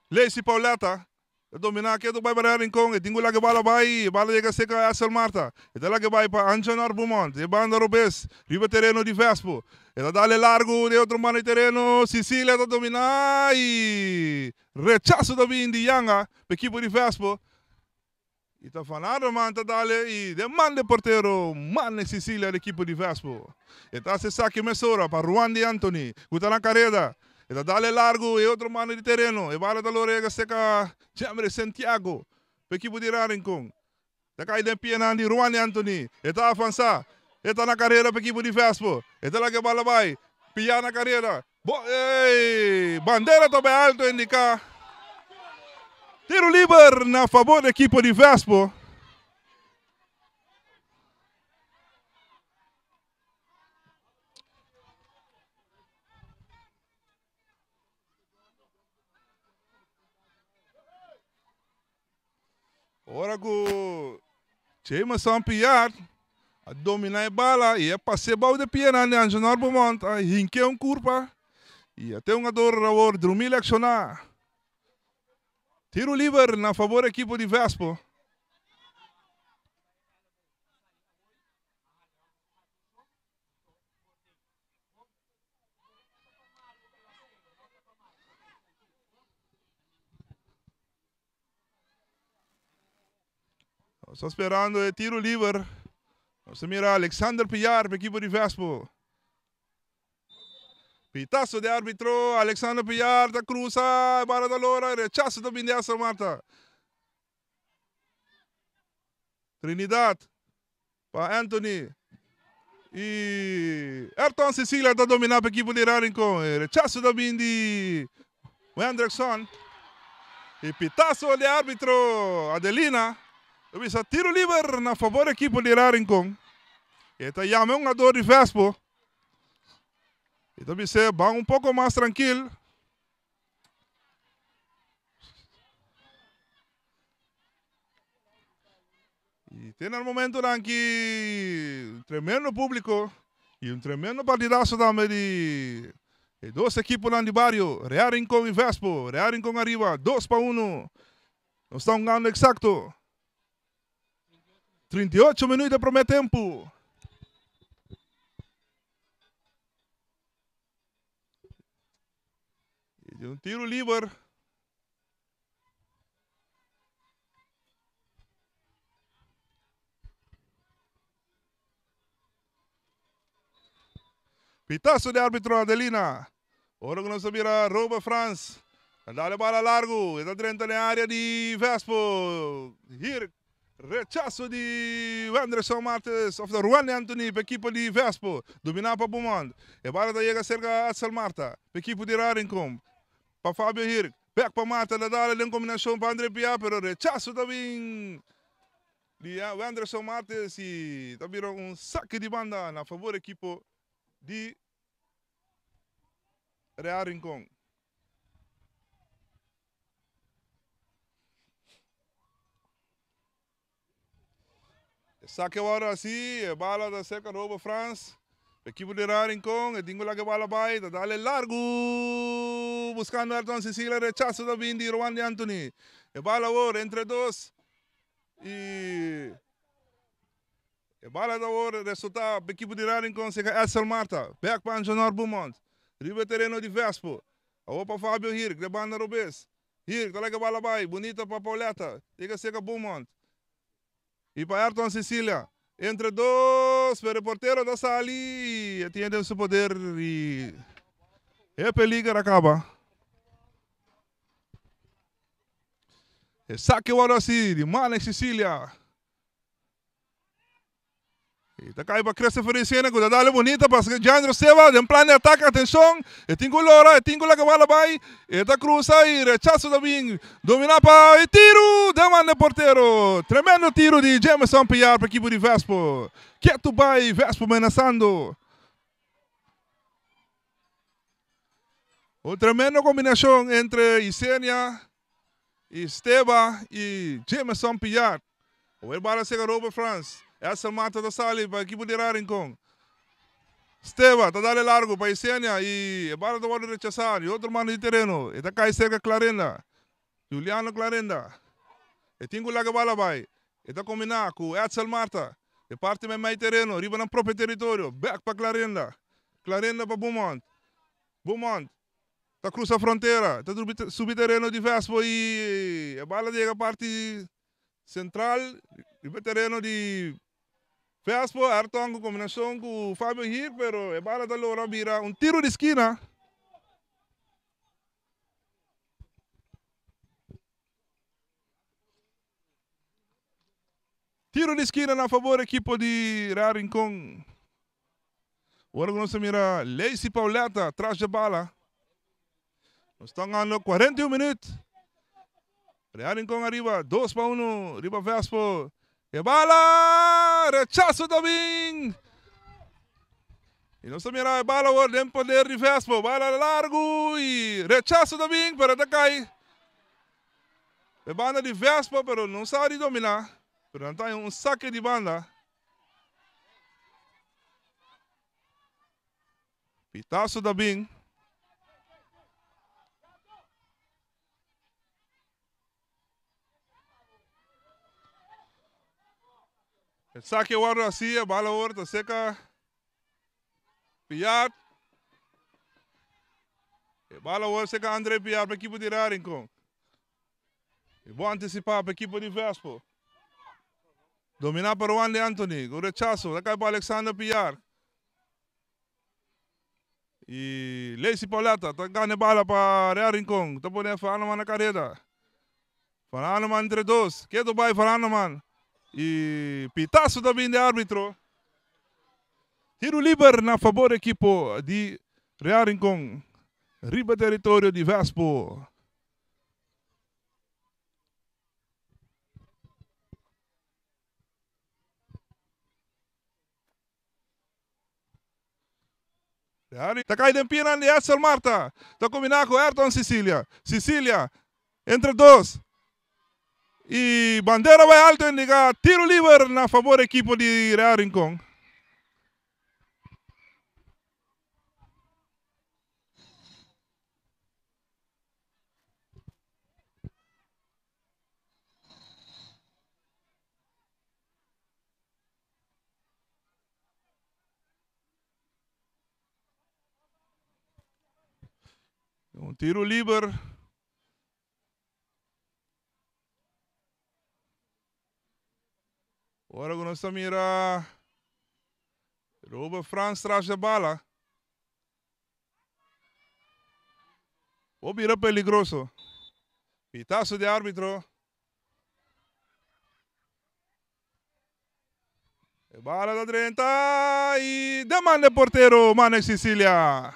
Lacey Pauletta. Ta dominá ketu bai pa Real Rincon, e tin ku laga e bala bai, e bala yega serka Axel Martha, e ta laga bai pa Anjanor Beaumont, e banda robes riba tereno di Vespo, e ta dal e largu den otro banda di tereno, Cecilia ta dominá i rechaso ta bin di Yanga pa ekipo di Vespo, i ta Van Aderman ta dal e i den man di portero Manne Cecilia di ekipo di Vespo, e ta hasi esaki mesora pa Ruandy Anthony ku ta na kareda. E ta dal e largu e otro mano di tereno. E bala ta lora yega serka Jemre Santiago pa ekipo di Real Rincon. Ta kai den pianan di Ruany Anthony. E ta avansa. E ta na karera pa ekipo di Vespo. E ta laga e bala bai. Pia na karera. Bo ey! Bandera ta bai alto indica tiro liber na fabor di ekipo di Vespo. Ora ku Jameson Piar a dominá e bala i a pas'é bou di pianan di Angenor Beaumont, a hink'é un kurpa i a te un ador awor drumí lekshoná. Tiru liber na fabor ekipo di Vespo. Nos ta sperando e tiro liber. Nos ta mira Alexander Pillar pa ekipo di Vespo. Pitazo di arbitro, Alexander Pillar ta cruza, e bala ta lora, rechazo ta bin di Aston Marta. Trinidad pa Anthony y Ayrton Cecilia ta domina pa ekipo di Real Rincon. E rechazo ta bin di Wendrickson y pitazo di arbitro Adelina ta bisa tiro liber na favor di ekipo di Real Rincon. E ta yama e hungador di Vespo y ta bisa ban un poco mas trankil. Y te na el momentonan ki un tremendo publico y un tremendo partidazo tambe di e dos equiponan di bario, Real Rincon y Vespo. Real Rincon ariba, 2-1. Nos ta hungando exacto 38 minuut de primer tempo. Y un tiro liber. Pitazo di arbitro Adelina. Ora ku nos a bira Robert Frans. Ta dal e bala largu, e ta drenta den área di Vespo. Hier rechaso di Wenderson Martes of ta Ruan Anthony pa ekipo di Vespo. Dominá pa Beaumont. E bala ta yega serka Edsel Marta pa ekipo di Rarinkom. Pa Fabio Hirk. Bek pa Marta ta dal den kombinashon pa Andre Pia pero rechaso ta bin di Wenderson Martes i ta bira un sake di banda na fabor ekipo di Real Rincon. E saque awor así, e bala ta cerca Robert Frans. Equipo di Real Rincon, e tin ku laga e bala bai, ta dale largu, buscando Ayrton Cecilia, rechazo ta bin di Rwandy Anthony. E bala awor entre dos y E bala ta wor resulta pa ekipo di Real Rincon serka Edsel Marta. Bek pa Anjonor Beaumont. Riba e tereno di Vespo. Awor pa Fabio Hirk den banda robes. Hirk ta laga e bala bai. Bunita pa Pauletta. Yega serka Beaumont. I pa Ayrton Cecilia. Entre dos pero e portero ta sali i e tin e den su poder i e peliger a kaba. E sake wòrdu hasi di Manex Cecilia. E ta kai pa Christopher Isena ku ta dale bonita pa Jandro Seba den plan di atake atenshon e tin ku lora e tin ku laga bala bai e ta krusa i rechaso ta bin domina pa e tiru den man den portero tremendo tiru di Jameson Piar pa ekipo di Vespo ketu bai Vespo menasando un tremendo kombinashon entre Isenia i Steba i Jameson Piar. Awor bala sega Robert Frans. Edsel Marta ta sali pa ekipo di Rincon. Steba ta dale largo pa Isenia i e bala ta wordo rechasa di otro mano di tereno. E ta kai serka Clarenda. Juliano Clarenda. E tin ku laga bala bai. E ta kombina ku Edsel Marta. E parti meimei tereno riba nan propio teritorio. Bek pa Clarenda. Clarenda pa Beaumont. Beaumont ta cruza frontera, ta subi tereno di Vespo y e bala ta yega parti central riba tereno di Vespo, Ayrton cu combinacion cu Fabio Hir, pero e bala ta logra bira un tiro di skina. Tiro di skina na favor ekipo di Real Rincon. Ora ku nos ta mira Lacey Pauletta tras dje bala. Nos ta gando 41 minuut. Real Rincon ariba, 2-1 riba Vespo. E bala! Rechaso ta bin! I nos ta mira e bala awor den poder di Vespo. Bala largu i rechaso ta bin, pero ta kai. E banda di Vespo, pero no sa di domina. Pero nan ta haña un sake di banda. Pitazo ta bin. E sake wòrdu hasi, e bala awor ta seka Piat. E bala awor seka Andre Piat pa ekipo di Real Rincon. E bon antisipá pa ekipo di Vespo. Dominá pa Ruan de Anthony. Ku rechaso. Ta kai pa Alexander Piar. I Lacey Pauletta ta gana e bala pa Real Rincon. Ta pone Fanaman na kareda. Fanaman entre dos. Ketu bai Fanaman. I pitaso ta bin di arbitro. Tiro liber na fabor ekipo di Real Rincon. Riba teritorio di Vespo. Ta kai den pianan di Edsel Marta. Ta kombiná ku Ayrton Cecilia. Cecilia entre dos. I bandera bai alto indiká tiro liber na fabor ekipo di Real Rincon. Un tiro liber. Ora ku nos ta mira Robert Frans tras de bala. Por bira peligroso. Pitazo di arbitro. E bala ta drenta y demanda e portero Manek Cecilia.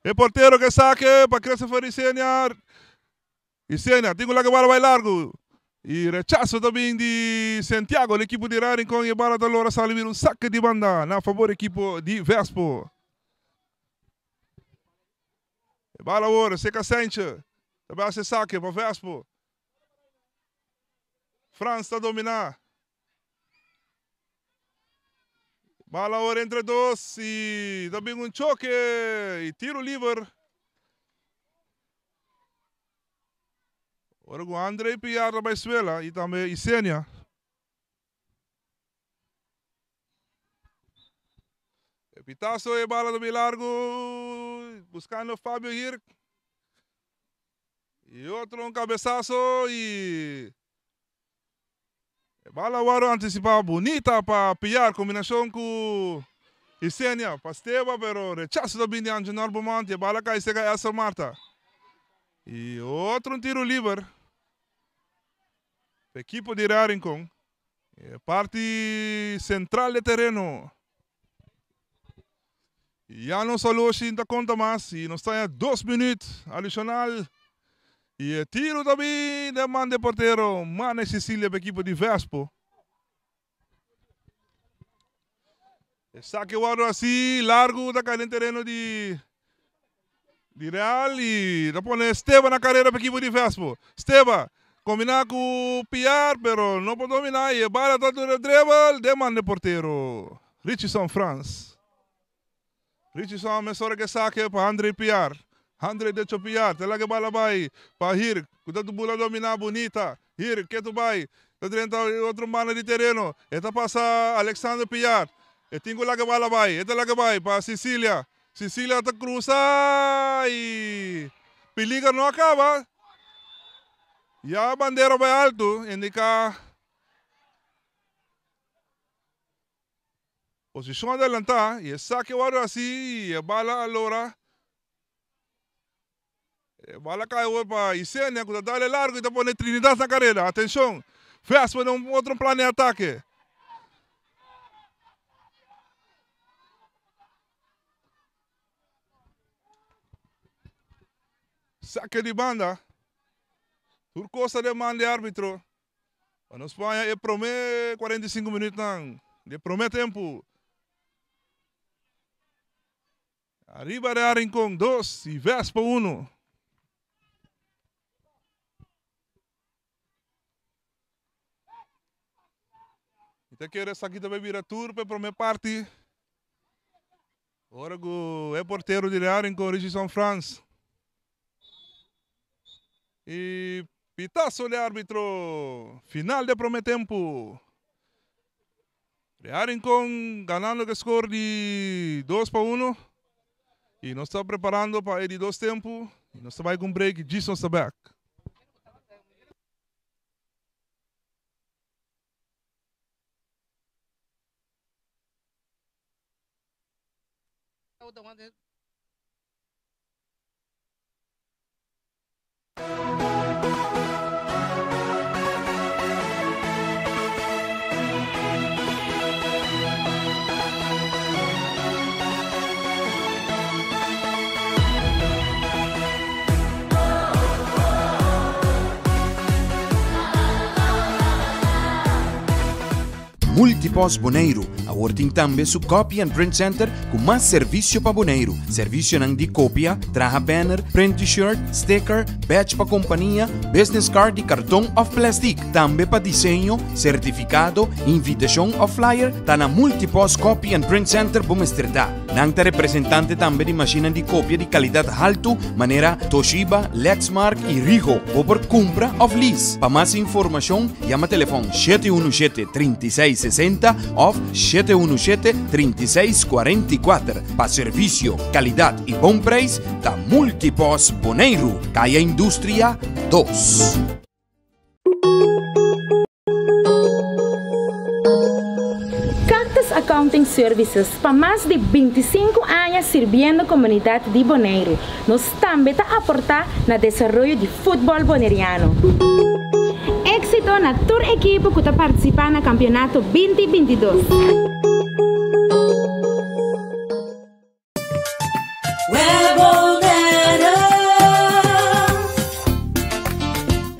E portero ke sake pa Christopher Isenia. Isenia tin ku laga e bala bai largu. Y rechazo ta bin di Santiago, el ekipo di Real Rincon y e bala ta lora sali bira un sake di banda na fabor ekipo di Vespo. E bala awor Seca Sanchez ta bai hasi sake pa Vespo. Frans ta dominá. Bala awor entre dos i ta bin un choke i tiro liber. Ora ku Andre Piar ta bai suela i tambe Isenia. E pitazo e bala ta bin largu buskando Fabio Hirk. Y otro un cabezazo y e bala wòrdu anticipa bunita pa Piar combinacion cu Isenia pa Steba pero rechazo ta bin di Angenor Beaumont y e bala cay cerca Elsa Marta y otro un tiro liber pa equipo di Real Rincon e parti central di tereno. Ya nos aloshi ta konta mas i nos ta ya dos minüt adishonal i e tiru ta bin den man di e portero Mane Cecilia pa ekipo di Vespo. Esaki wòrdu hasi largu ta kai den tereno di di Real i ta pone Steba na karera pa ekipo di Vespo. Steba kombiná ku Piar pero no por dominá i e bala ta dura dribble den man di e portero Richison Frans. Richison mesora ke sake pa Andre Piar. Andre decho Piar ta laga e bala bai pa Hirk ku ta bula dominá bunita. Hirk ketu bai ta drenta e otro banda di tereno. E ta pasa Alexander Piar. E tin ku laga e bala bai. E ta laga bai pa Cecilia. Cecilia ta krusa i peliger no a kaba. Ya bandera bai altu indiká. Posishon adelantá i esaki a wòrdu hasi i e bala a lora. E bala kai awor pa Isenia ku ta dale largu i ta pone Trinidad na kareda. Atenshon! Vespa den un otro plan di atake. Sake di banda. Tur kos ta den man di arbitro. Pa nos paña e prome 45 minuutnan di e prome tempu. Ariba Real Rincon 2 y Vespa 1. Mi ta kere esaki ta bay bira tur pa e prome parti. Ora ku e portero di Real Rincon Richardson Frans y pitazo di arbitro final di e prome tempo. Real Rincon ganando ku e score di dos pa uno y nos ta preparando pa e di dos tempo y nos ta bay ku un break y djis nos ta bek. Multipost Boneiru awor tin tambe su Copy and Print Center ku mas servisio pa Boneiru. Servisionan di kopia, traha banner, print t-shirt, sticker, badge pa kompania, business card di karton òf plèstik. Tambe pa diseño, sertifikado, invitashon òf flyer, ta na Multipost Copy and Print Center bo mester ta. Nan ta representante tambe di mashinnan di kopia di kalidat haltu manera Toshiba, Lexmark i Rigo. Bo por kumpra òf lease. Pa mas informashon yama telefòn 717 36 60 òf 717 36 44. Pa servisio, kalidat i bon preis ta Multipos Boneiru, Kaya Industria 2. Cactus. Accounting Services pa mas di 25 aña sirbiendo komunidat di Boneiru. Nos tambe ta aportá na desaroyo di futbòl boneriano. Éksito na tur ekipo ku ta partisipá na kampionato 2022.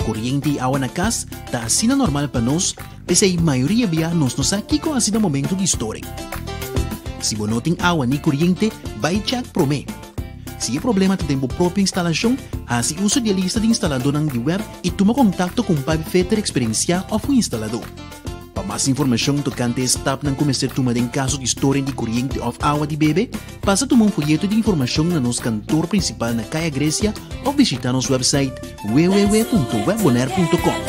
Koriente i awa na kas ta asina normal pa nos, p'esei mayoria bia nos no sa kiko hasi na momento di storing. Si bo no tin awa ni koriente, bai chèk promé. Si e problema ta den bo propio instalashon, hasi uso di e lista di instaladónan di web i tuma kontakto ku un pipefitter eksperensiá òf un instaladó. Pa mas informashon tokante e stapnan ku mester tuma den kaso di storing di koriente òf awa di bebe, pasa tuma un foyeto di informashon na nos kantor prinsipal na Kaya Grecia òf bishitá nos wèpsait www.webbonaire.com.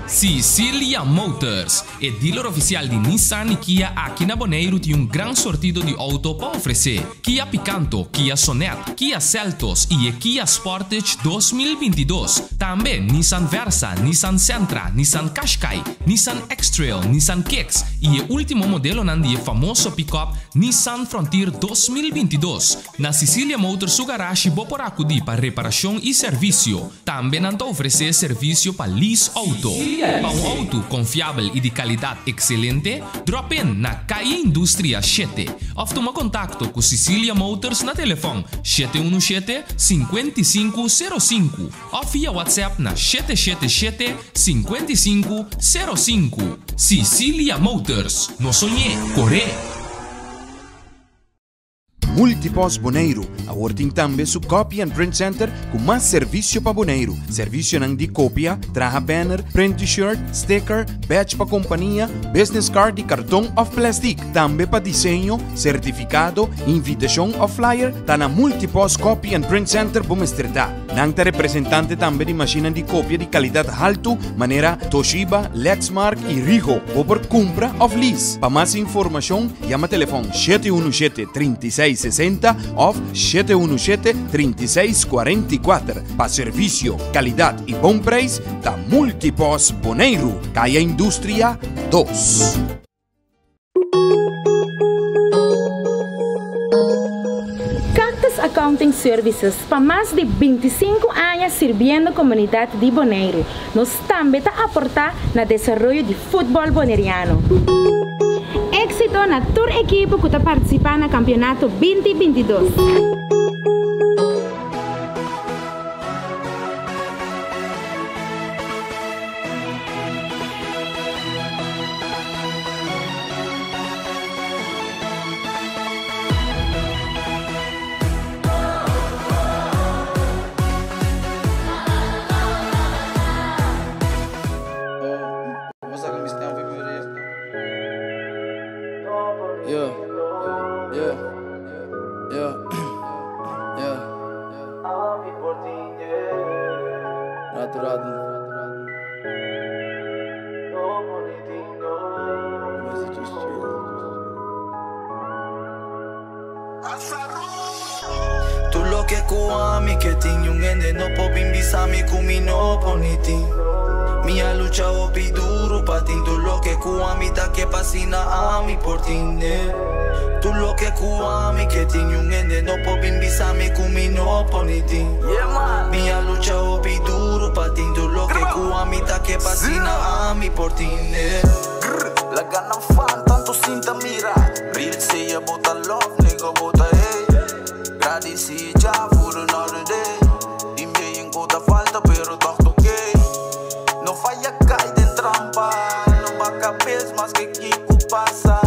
Sicilia Motors, e dealer ofisial di Nissan i Kia aki na Boneiru tin un gran sortido di outo pa ofresé. Kia Picanto, Kia Sonet, Kia Seltos i e Kia Sportage 2022. Tambe Nissan Versa, Nissan Sentra, Nissan Qashqai, Nissan X-Trail, Nissan Kicks i e último modelonan di e famoso pick-up Nissan Frontier 2022. Na Sicilia Motors su garashi bo por akudí pa reparashon i servisio. Tambe nan ta ofresé servisio pa lease outo. Pa un outo konfiabel i di kalidat ekselente, drop in na Calle Industria shete òf tuma kontakto ku Sicilia Motors na telefòn 717 55 05 òf via WhatsApp na 777 55 05. Sicilia Motors, no soñ'é, kor'é! Multipost Boneiru awor tin tambe su Copy and Print Center ku mas servisio pa Boneiru. Servisionan di kopia, traha banner, print T-shirt, sticker, badge pa kompania, business card di karton òf plèstik. Tambe pa diseño, sertifikado, invitashon òf flyer ta na Multipost Copy and Print Center bo mester ta. Nan ta representante tambe di mashinnan di kopia di kalidat haltu manera Toshiba, Lexmark i Ricoh. Bo por kumpra òf lease. Pa mas informashon yama telefòn 717 36 60 òf 717 36 44. Pa servisio, kalidat i bon preis ta Multipost Boneiru, Kaya Industria 2. Cactus Accounting Services pa mas di 25 aña sirbiendo komunidat di Boneiru. Nos tambe ta aportá na desaroyo di futbòl boneriano. Éksito na tur ekipo ku ta partisipá na kampionato 2022. Tur loke ku ami ke tin un hende no por bin bisa mi ku mi no por ni tin. Mi a lucha hopi duru pa tin tur loke ku ami ta ke pa asina ami por tin. Tur loke ku ami ke tin un hende no por bin bisa mi ku mi no por ni tin. Mi a lucha hopi duru pa tin tur loke ku ami ta ke pa asina ami por tin. Laga nan fan tantu sinta mira. Real sea bo ta love nigga bo ta hate. Gradisi Jah for another day. Di mi en ta falta pero toch ta okay. No faya kai den trampa. No ba kabes mas ke kiko pasa.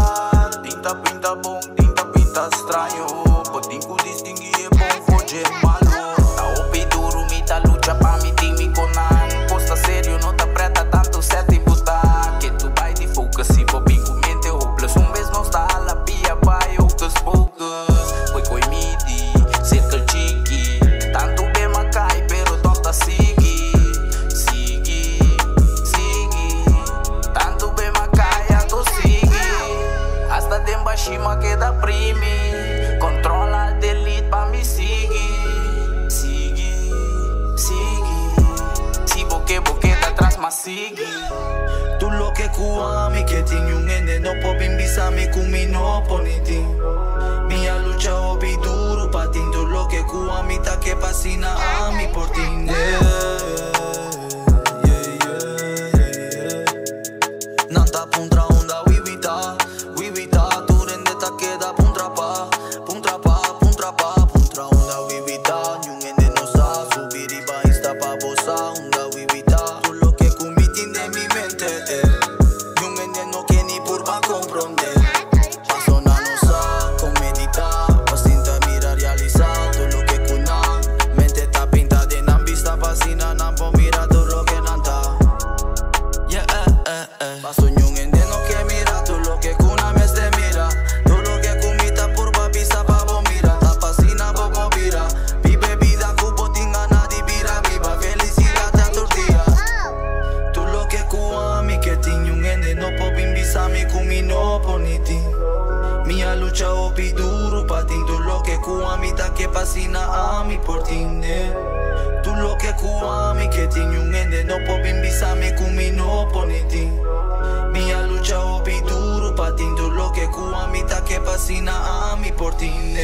Tinta pinta bon, tinta pinta straño. Bo tin ku distingui e bon for dje malo. Ta hopi duru mi ta lucha pa mi tin mi konan. Kosta serio no ta preta tantu seti buta. Ke tu bai di focus si bo bin ku mente hopeless. Un bes nos ta hala pia bai hocus pocus. Koi koi midi, circle chiki. Tantu be m'a kai pero toch ta sigui. Sigui, sigui. Tantu be m'a kai anto sigui. Hasta den bashi m'a keda primi. Control alt delete pa mi sigui. Sigui, sigui. Si bo ke bo keda atras ma sigui. Tur Tur loke ku ami ke tin niun hende no por bin bisa mi ku mi no por ni tin. Mi a lucha hopi duru pa tin tur loke ku ami ta ke pa asina ami por tin. Nan ta puntra unda Wiwi ta, Wiwi ta. Tur hende ta keda puntra pa, puntra pa, puntra pa. Puntra unda Wiwi ta, niun hende no sa. Subi riba Insta pa bo sa unda Wiwi ta. Tur loke ku mi tin den mi mente, eh. Niun hende no ke ni purba komprondé. Paso nan no sa kon meditá, pa sinta mira realisá tur loke ku nan mente ta pinta den nan bista pa asina nan por mira tur loke nan ta. Yeah, eh, eh, eh. Paso niun hende no ke mira tur loke ku nan mester mira. Tur loke ku mi ta purba bisa pa bo mira ta pa asina bo por bira. Biba e bida ku bo tin gana di bira biba felisidat ta tur dia. Tur loke ku ami ke tin niun hende no por bin bisa mi ku mi no por ni tin. Mi a lucha hopi duru pa tin tur loke ku ami ta ke pa asina ami por tin. Tur loke ku ami ke tin niun hende no por bin bisa mi ku mi no por ni tin. Mi a lucha hopi duru pa tin tur loke ku ami ta ke pa asina ami por tin.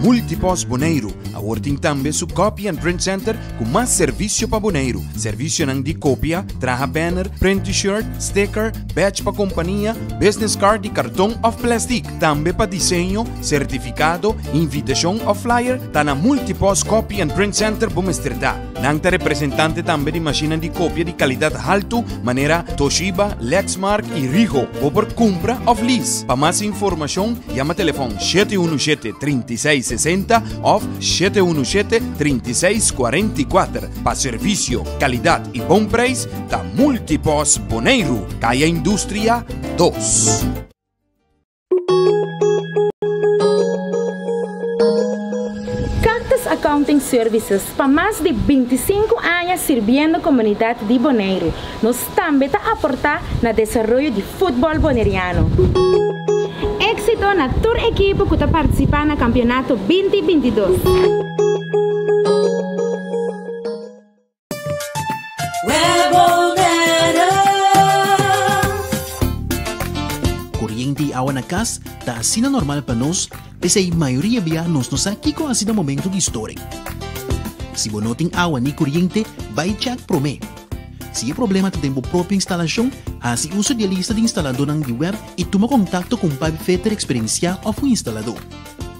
Multipost Boneiru awor tin tambe su Copy and Print Center ku mas servisio pa Boneiru. Servisionan di kopia, traha banner, print t-shirt, sticker, badge pa kompania, business card di karton òf plèstik. Tambe pa diseño, sertifikado, invitashon òf flyer, ta na Multipost Copy and Print Center bo mester ta. Nan ta representante tambe di mashinnan di kopia di kalidat haltu manera Toshiba, Lexmark i Ricoh. Bo por kumpra òf lease. Pa mas informashon, yama telefòn 717 3660 òf 717 3644. Pa servisio, kalidat i bon preis, ta Multipost Boneiru, Kaya Industria 2. Cactus Accounting Services pa mas di 25 aña sirbiendo komunidat di Boneiru. Nos tambe ta aportá na desaroyo di futbòl boneriano. Éksito na tur ekipo ku ta partisipá na kampionato 20 22. Koriente i awa na kas ta asina normal pa nos, p'esei mayoria bia nos no sa kiko hasi na momento di storing. Si bo no tin awa ni koriente, bai chèk promé. Si e problema ta den bo propio instalashon, hasi uso di e lista di instaladónan di web i tuma kontakto ku un pipefitter eksperensiá òf un instaladó.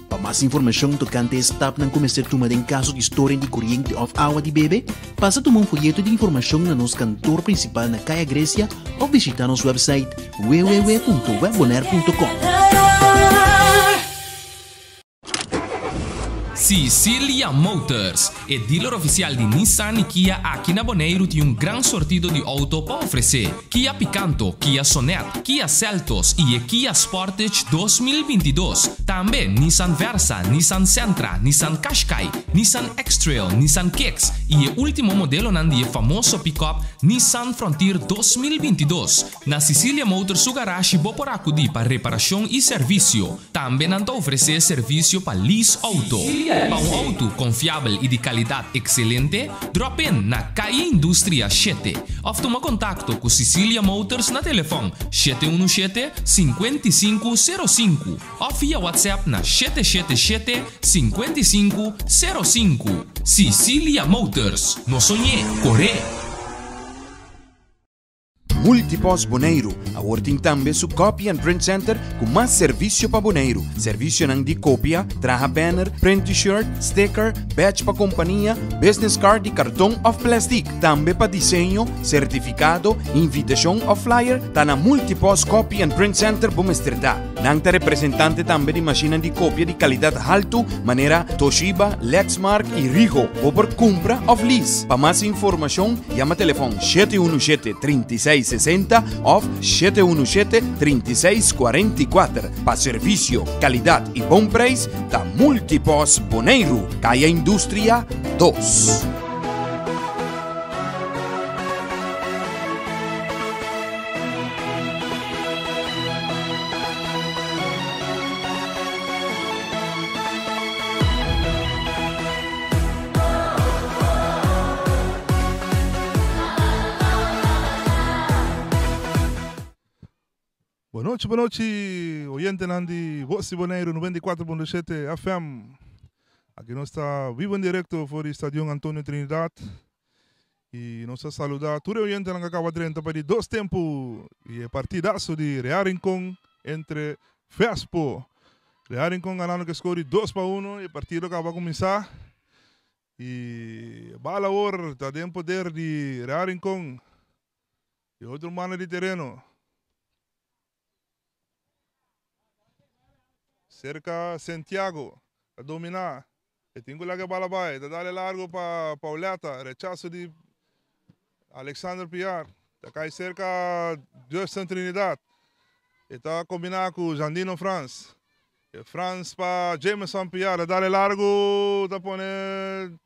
Pa mas informashon tokante e stapnan ku mester tuma den kaso di storing di koriente òf awa di bebe, pasa tuma un foyeto di informashon na nos kantor prinsipal na Kaya Grecia òf bishitá nos wèpsait www.webbonaire.com. Sicilia Motors, e dealer ofisial di Nissan i Kia aki na Boneiru tin un gran sortido di outo pa ofresé. Kia Picanto, Kia Sonet, Kia Seltos i e Kia Sportage 2022. Tambe Nissan Versa, Nissan Sentra, Nissan Qashqai, Nissan X-Trail, Nissan Kicks i e último modelonan di e famoso pick-up Nissan Frontier 2022. Na Sicilia Motors su garashi bo por akudí pa reparashon i servisio. Tambe nan ta ofresé servisio pa lease outo. Pa un outo konfiabel i di kalidat ekselente, drop in na Calle Industria shete òf tuma kontakto ku Sicilia Motors na telefòn 717 55 05 òf via WhatsApp na 777 55 05. Sicilia Motors, no soñ'é, kor'é! Multipost Boneiru awor tin tambe su Copy and Print Center ku mas servisio pa Boneiru. Servisionan di kopia, traha banner, print t-shirt, sticker, badge pa kompania, business card di karton òf plèstik. Tambe pa diseño, sertifikado, invitashon òf flyer, ta na Multipost Copy and Print Center bo mester ta. Nan ta representante tambe di mashinnan di kopia di kalidat haltu manera Toshiba, Lexmark i Ricoh. Bo por kumpra òf lease. Pa mas informashon, yama telefòn 717 36. 60 òf 717 36 44. Pa servisio, kalidat i bon preis ta Multipos Boneiru, Kaya Industria dos. Bon nochi, bon nochi, oyentenan di Voz di Boneiru 94.7 FM. Aki nos ta vivo en directo for di Stadion Antonio Trinidad. Y nos ta saluda tur e oyentenan cu a caba drenta pa di dos tempo y e partidazo di Real Rincon entre Vespo. Real Rincon ganando cu e score di 2 pa 1 y e partido caba cuminsa. Y e bal awor ta den poder di Real Rincon. E otro banda di tereno. Cerca Santiago ta domina. E tin cu laga e bala bay. Ta dale largo pa Pauleta. Rechazo di Alexander Piar. Ta cay cerca Justin Trinidad. E ta combina cu Jandino Frans. E Frans pa Jameson Piar. Ta dale largo. Ta pone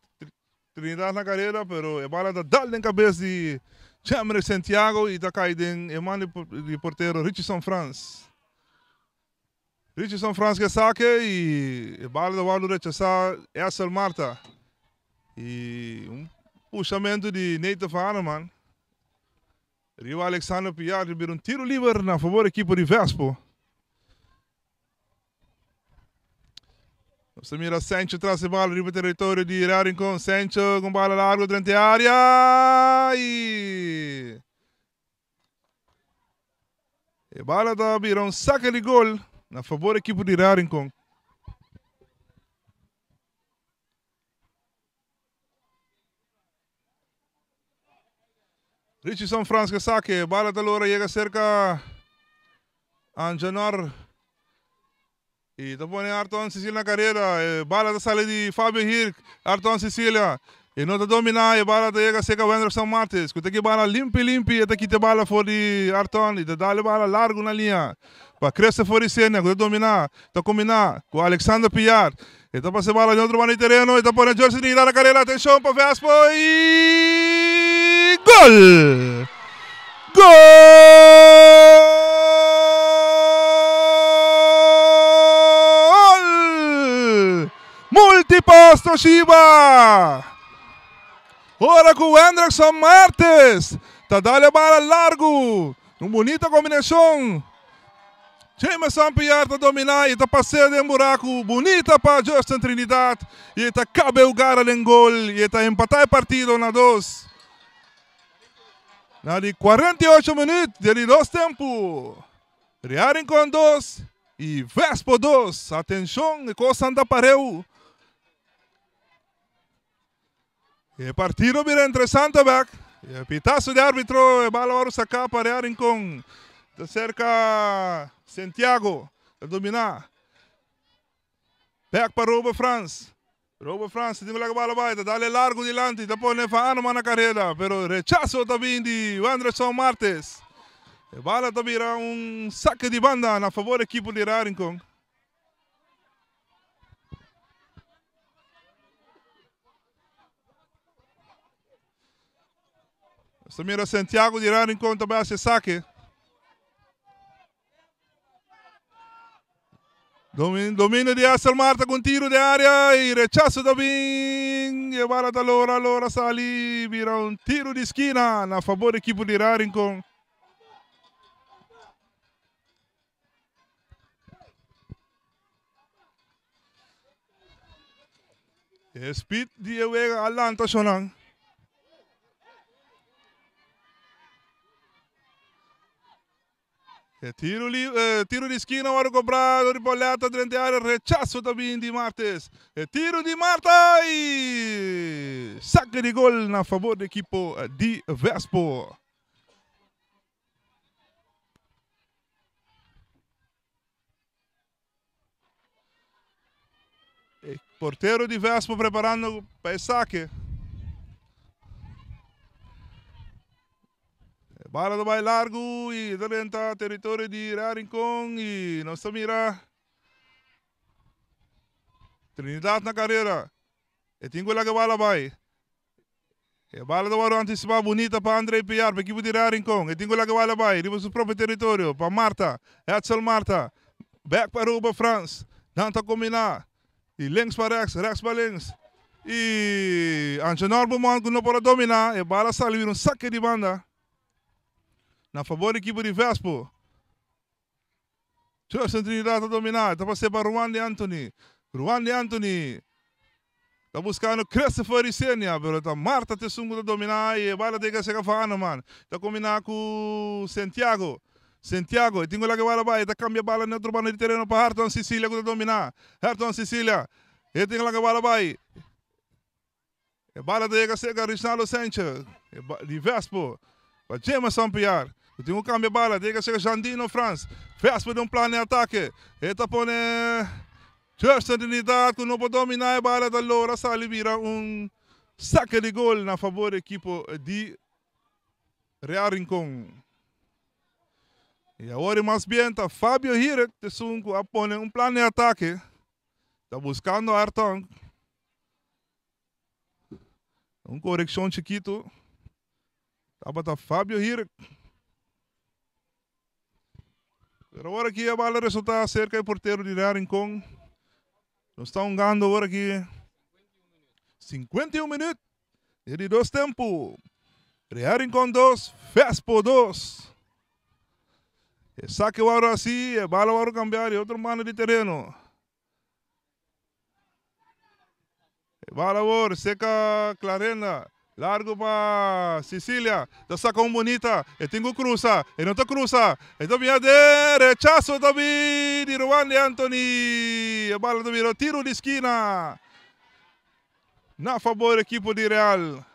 Trinidad na carera, pero e bala ta dal den cabes di Jemrick Santiago y ta cay den e man di portero Richardson Frans. Richardson Frans ke sake y e bala ta wordo rechasa Essel Marta. Y un pushamento di Nathan van Arneman riba Alexander Piar ta bira un tiro liber na favor ekipo di Vespo. Nos ta mira Sancho tras e bala riba territorio di Real Rincon. Sancho con bala largo drente area y e bala ta bira un saque di gol na favor equipo di Real Rincon. Richardson Frans ke saque, bala ta logra yega cerca Anjanor. Y ta pone Arton Cecilia na carrera. E bala ta sali di Fabio Hirk. Arton Cecilia. E no ta domina. E bala ta yega cerca Wenderson Martis. Ku ta ki bala limpi limpi. E ta kita e bala for di Arton. Y ta dal e bala largo na linea. Pa Christopher Isenia ku ta domina. Ta combina ku Alexander Piar. E ta pasa e bala den otro banda di tereno. E ta pone Jersey Trinidad na karera. Atenshon pa Vespo i gol! Gol! Multipass Toshiba! Ora ku Wendrickson Martes ta dal e bala largu. Un bunita kombinashon. Jameson Piar ta dominá i ta pas'é den buraku. Bunita pa Justin Trinidad i e ta kabe ugara den gol i e ta empatá e partido na dos. Na di 48 minüt den di dos tempu, Real Rincon dos i Vespo dos. Atenshon, e kosnan ta pareu. E partido bira interesante bek. E pitazo di arbitro, e bala wòrdu saká pa Real Rincon. Ta serka Santiago, ta dominá. Bek pa Robert Frans. Robert Frans tin ku laga bala bai, ta dale largu dilanti, ta pone Van Arnhem na kareda, pero rechaso ta bin di Wanderson Martes. E bala ta bira un sake di banda na fabor ekipo di Real Rincon. Nos ta mira Santiago di Gran Rincon ta bai haci sake. Dominio di Asel Marta con tiro de área y rechazo ta bin. E bala ta logra, logra sali, bira un tiro di esquina na favor di equipo di Gran Rincon. E speed di e wega a lanta shonan. E tiro, li, eh, tiro di esquina word cobrado di Pauletta drente área, rechazo ta bin di Martes. E tiro di Marta y saque di gol na favor di equipo di Vespo. E portero di Vespo preparando pa e saque. Bala ta bai largu i ta drenta teritorio di Real Rincon i nos ta mira Trinidad na karera. E tin ku laga e bala bai. E bala ta wòrdu antisipá bunita pa André Piar pa ekipo di Real Rincon. E tin ku laga e bala bai riba su propio teritorio pa Marta, Hetzel Marta. Bèk pa Ruben Frans. Nan ta kombiná di links pa rèks, rèks pa links. I Angenor Beaumont ku no por a dominá e bala sali bira un sake di banda na fabor di ekipo di Vespo. Justin Trinidad ta dominá, ta pas'é pa Ruandy Anthony. Ruandy Anthony ta buskando Christopher Isenia, pero ta Marta ta esun ku ta dominá i e bala ta yega serka Vaneman. Ta kombiná ku Santiago. Santiago, e tin ku laga e bala bai, e ta kambia bala na otro banda di tereno pa Herton Cecilia ku ta dominá. Herton Cecilia, e tin ku laga e bala bai. E bala ta yega serka Richnaldo Sanchez di Vespo pa Jameson Piar ku tin ku kambia bala ta yega serka Jandino Frans. Vespo den un plan di atake e ta pone Justin Trinidad ku no por domina e bala ta logra sali bira un sake di gol na fabor di ekipo di Real Rincon. I awor i mas bien ta Fabio Hirek t'esun ku a pone un plan di atake ta buskando Ayrton. Un korekshon chikitu tabata Fabio Hirk. Pero awor aki e bala a resulta serka e portero di Real Rincon. Nos ta hungando awor aki 51 minuut di di dos tempu. Real Rincon 2, Vespo 2. E sake wòrdu hasi, e bala wòrdu kambia di otro banda di tereno. E bala awor seca Clarenda. Largo pa Cecilia. Ta saca un bonita. E tin cu cruza. E no ta cruza. E ta bini aden. Rechazo ta bin di Ruan di Anthony. E bala ta bira tiro di skina. Na fabor ekipo di Real.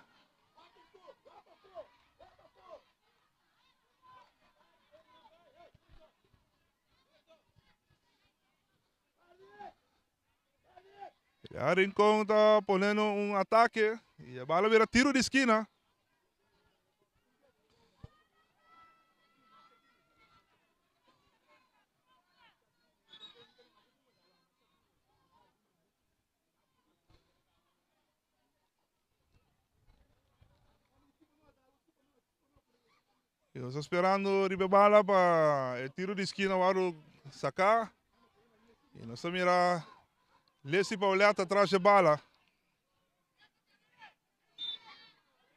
Ya Rincon ta poniendo un ataque y e bala bira tiro di esquina. Y nos ta sperando riba e bala pa e tiro di skina wòrdu saká. Y nos ta mira Leslie Paulette atras dje bala.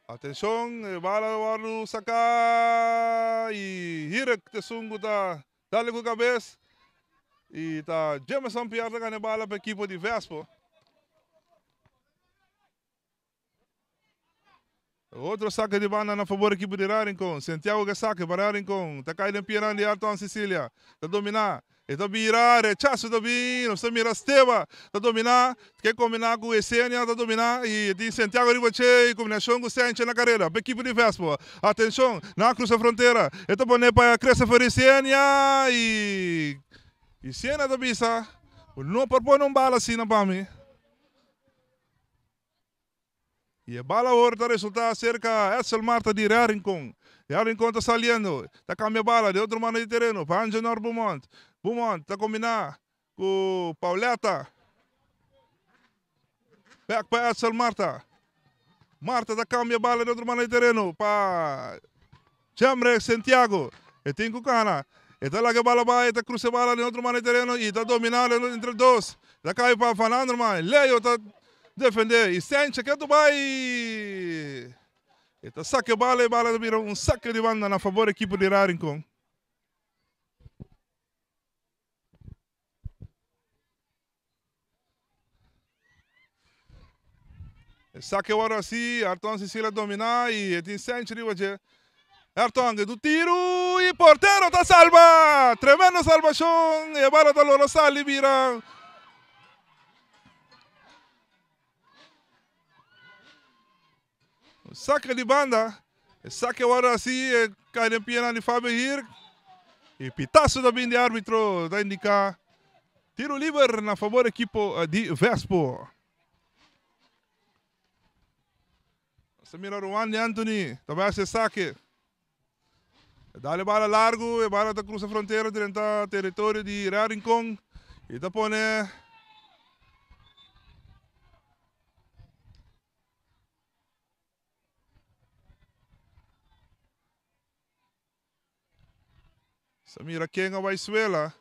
Atenshon, e bala wòrdu saká y Hirek ta esun ku ta dale ku kabes. Y ta Jameson Pierre ta gana e bala pa ekipo di Vespo. Otro sake di banda na fabor ekipo di Real Rincon. Santiago ke sake pa Real Rincon. Ta kai den pianan di Ayrton Cecilia. Ta domina. E ta bira. Rechaso ta bin. Nos ta mira Steba ta domina. Ke kombina ku Esenia ta domina. I tin Santiago riba dje. I kombinashon ku Senche na karera pa ekipo di Vespo. Atenshon. Nan a krusa frontera. E ta pone pa Christopher Esenia. I Esenia ta bisa, Bo no por pone un bala asina pa mi. Y e bala awor ta resulta cerca Edsel Marta di Real Rincon. Real Rincon ta saliendo, ta cambia bala di otro mano di tereno pa Angenor Beaumont. Beaumont ta combina cu Pauletta. Back pa Edsel Marta. Marta ta cambia bala di otro mano di tereno pa Jamrex Santiago. E tin cu cana. E ta laga e bala bai, e ta cruza e bala den otro mano di tereno y ta domina entre dos. Ta cay pa Van Andermaai. Leo ta defende y Sencha ke ta bai. E ta saca e bala, e bala ta bira un saque di banda na fabor ekipo di Real Rincon. E saque wòrdu hasi, Ayrton Cecil a dominá i e tin Sench riba dje. Ayrton ke tu tiru i portero ta salba! Tremendo salbashon! E bala ta logra sali bira. Un saque di banda. E saque wòrdu hasi, e kai den pianan di Fabio Hirk. E pitazo ta bin di arbitro ta indiká tiro liber na fabor ekipo di Vespo. Nos ta mira Ruan di Anthony ta bai hasi e sake. Dale bala largu, e bala ta cruza frontera drenta territorio di Real Rincon y ta pone Sa mira ken a bai suela.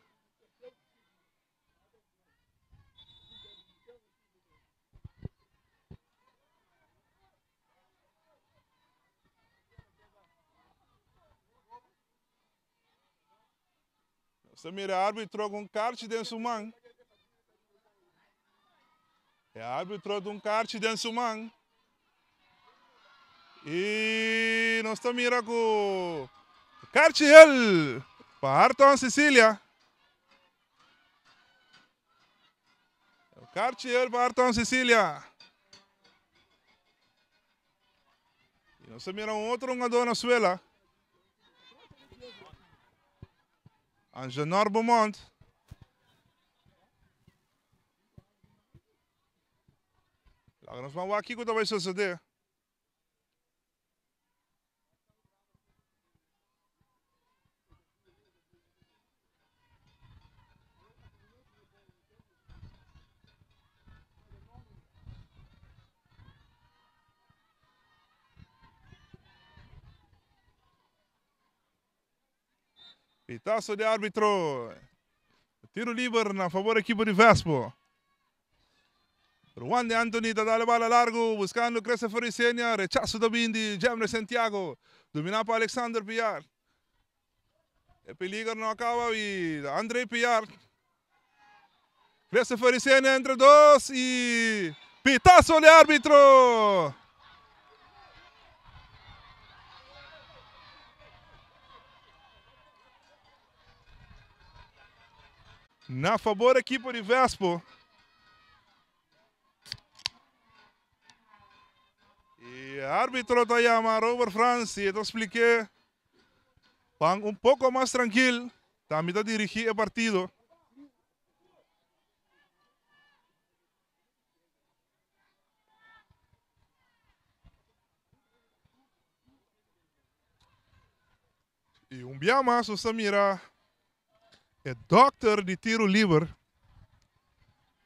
Sa mira árbitro ku un karchi den su man. E árbitro ku un karchi den su man. I nos ta mira ku karchi hel pa Harton Cecilia. Karchi hel pa Harton Cecilia. I nos ta mira un otro hungadó na suela. Angenor Beaumont. Laga nos ban wak kiko ta bai sosodé. Pitazo di arbitro. Tiro liber na favor equipo di Vespo. Juan de Anthony ta dale bala largo buscando Christopher Isenia. Rechazo ta bin di Jemre Santiago. Domina pa Alexander Piar. E peligro no acaba y André Piar. Christopher Isenia entre dos y pitazo di arbitro. Na favor equipo di Vespo. E arbitro ta llama Robert Frans y ta explique pan un poco mas tranquil. Tambe ta dirigi e partido. Y un bia mas nos ta mira e dokter di tiro liber.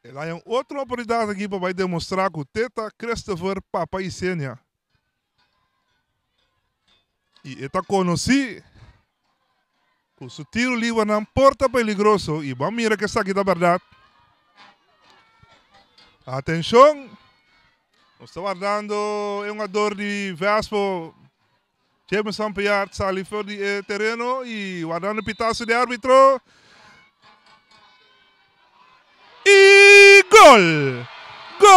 El a un otro oportunidad aki pa bai demostra cu te ta Christopher Papa Isenia. Y e ta conoci cu su tiro libernan por ta peligroso y ban mira cu esaki ta berdad. Atencion! Nos ta wardando e hungador di Vespo, Jameson Piart, sali for di e tereno y wardando pitazo di arbitro. Y gol! Gol!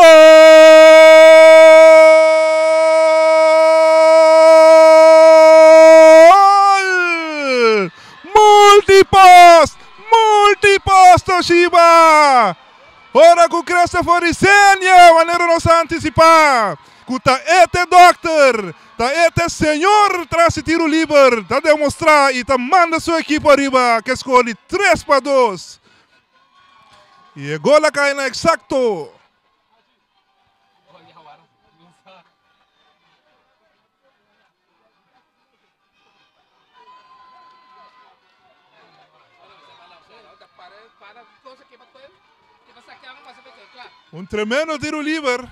Multipost! Multipost Toshiba! Ora ku Christopher Isenia, manera nos a antisipá, ku ta e te dòkter, ta e te señor tras di tiru liber, ta demostrá i ta manda su ekipo ariba ku e skor di 3-2. I e gol a kai na eksakto. Un tremendo tiro liber.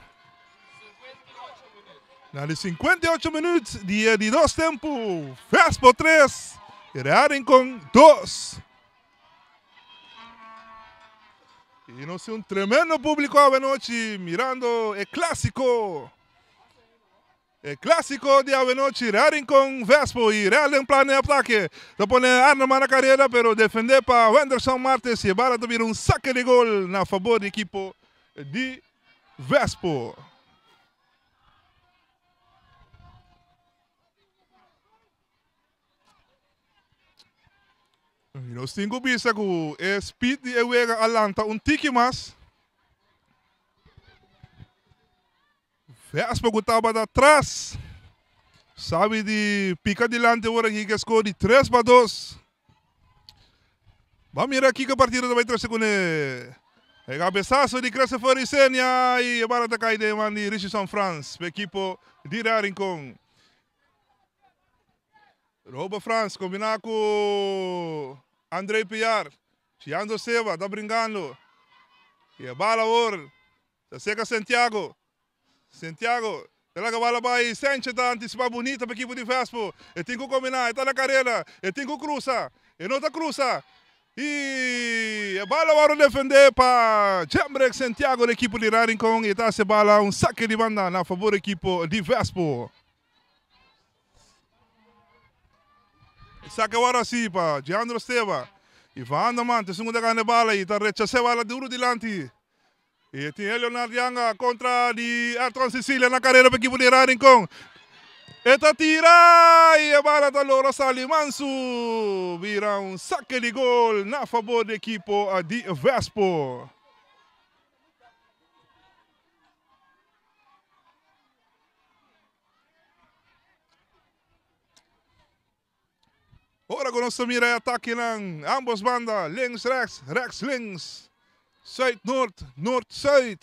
Na di 58 minuut di e di dos tempo. Vespo 3, Real Rincon 2. Y nos tin un tremendo publico awenochi mirando e clasico. E clasico di awenochi, Real Rincon Vespo y Real den plan di atake. Ta pone Arnold na careda pero defende pa Wenderson Martes y e bala ta bira un saque di gol na favor di equipo di Vespo. Y nos tin cu bisa cu e speed di e wega a lanta un tiki mas. Vespa cu tabata atras sabi di pica dilanti awor aki cu e score di 3-2. Ban mira kico e partido ta bay trece cune. E cabezazo di Christopher Isenia y e bala ta cay den man di Richardson Frans pa equipo di Real Rincon. Robert Frans kombiná ku André Piar. Giandro Seba ta bringando. I e bala awor ta seka Santiago. Santiago ta laga bala bai. Sanchez ta antisipá bunita pa ekipo di Vespo. E tin ku kombiná, e ta na karera, e tin ku krusa. E no ta krusa. I e bala wòrdu defendé pa Jembrek Santiago di ekipo di Rincon i ta hasi e bala un sake di banda na fabor ekipo di Vespo. Esaki awor asi pa Giandro Steba. I Vanderman ta esun ku ta gana e bala i ta rechasá e bala duru dilanti. I tin e Leonard Yanga kontra di Ayrton Cecilia na karera pa ekipo di Rincon. E ta tira i e bala ta logra sali mansu. Bira un sake di gol na fabor di ekipo di Vespo. Ora ku nos ta mira e atakenan, ambos banda, links rechts, rechts links, zuid noord, noord zuid.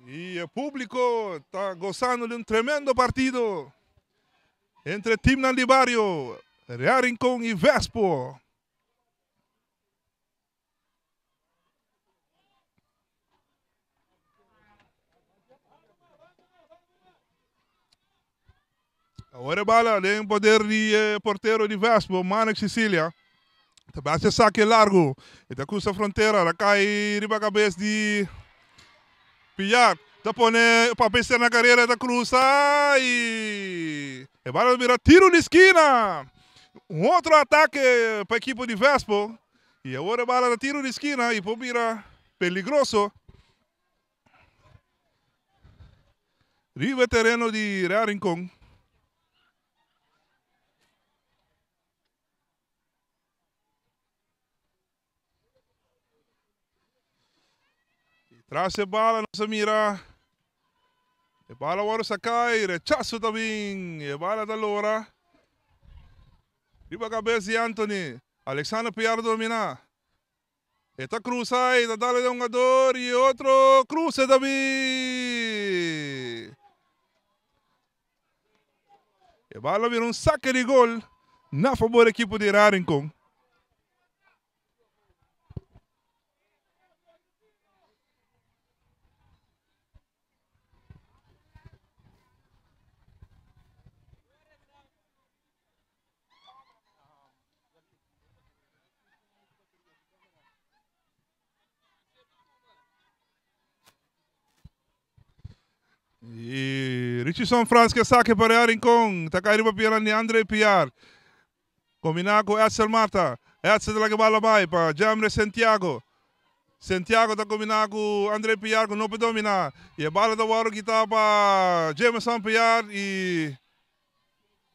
I e públiko ta gosando di un tremendo partido entre timnan di bario, Real Rincon i Vespo. Awor e bala den poder di e portero di Vespo, Manek Cecilia. Ta base sake largo. E ta cruza frontera, ta cai riba cabes di Pillar. Ta pone Papester na carrera, ta cruza y e bala ta bira tiro di skina. Un otro atake pa ekipo di Vespo. Y awor e bala ta tiro di skina y por bira peligroso riba e tereno di Real Rincon. Tras e bala nos a mira e bala wòrdu saká i rechaso ta bin. E bala ta lora riba kabes di Anthony. Alexander Piar dominá. E ta krusa i ta dal e hungador i e otro kruse ta bin. E bala bira un sake di gol na fabor ekipo di Rincon. Y Richardson Frans ke sake pa Real Rincon. Ta kai riba pierna di Andre Piar. Kombiná ku Edsel Marta. Edsel ta laga e bala bai pa Jamre Santiago. Santiago ta kombiná ku Andre Piar ku no por dominá. I e bala ta wòrdu kitá pa Jameson Piar i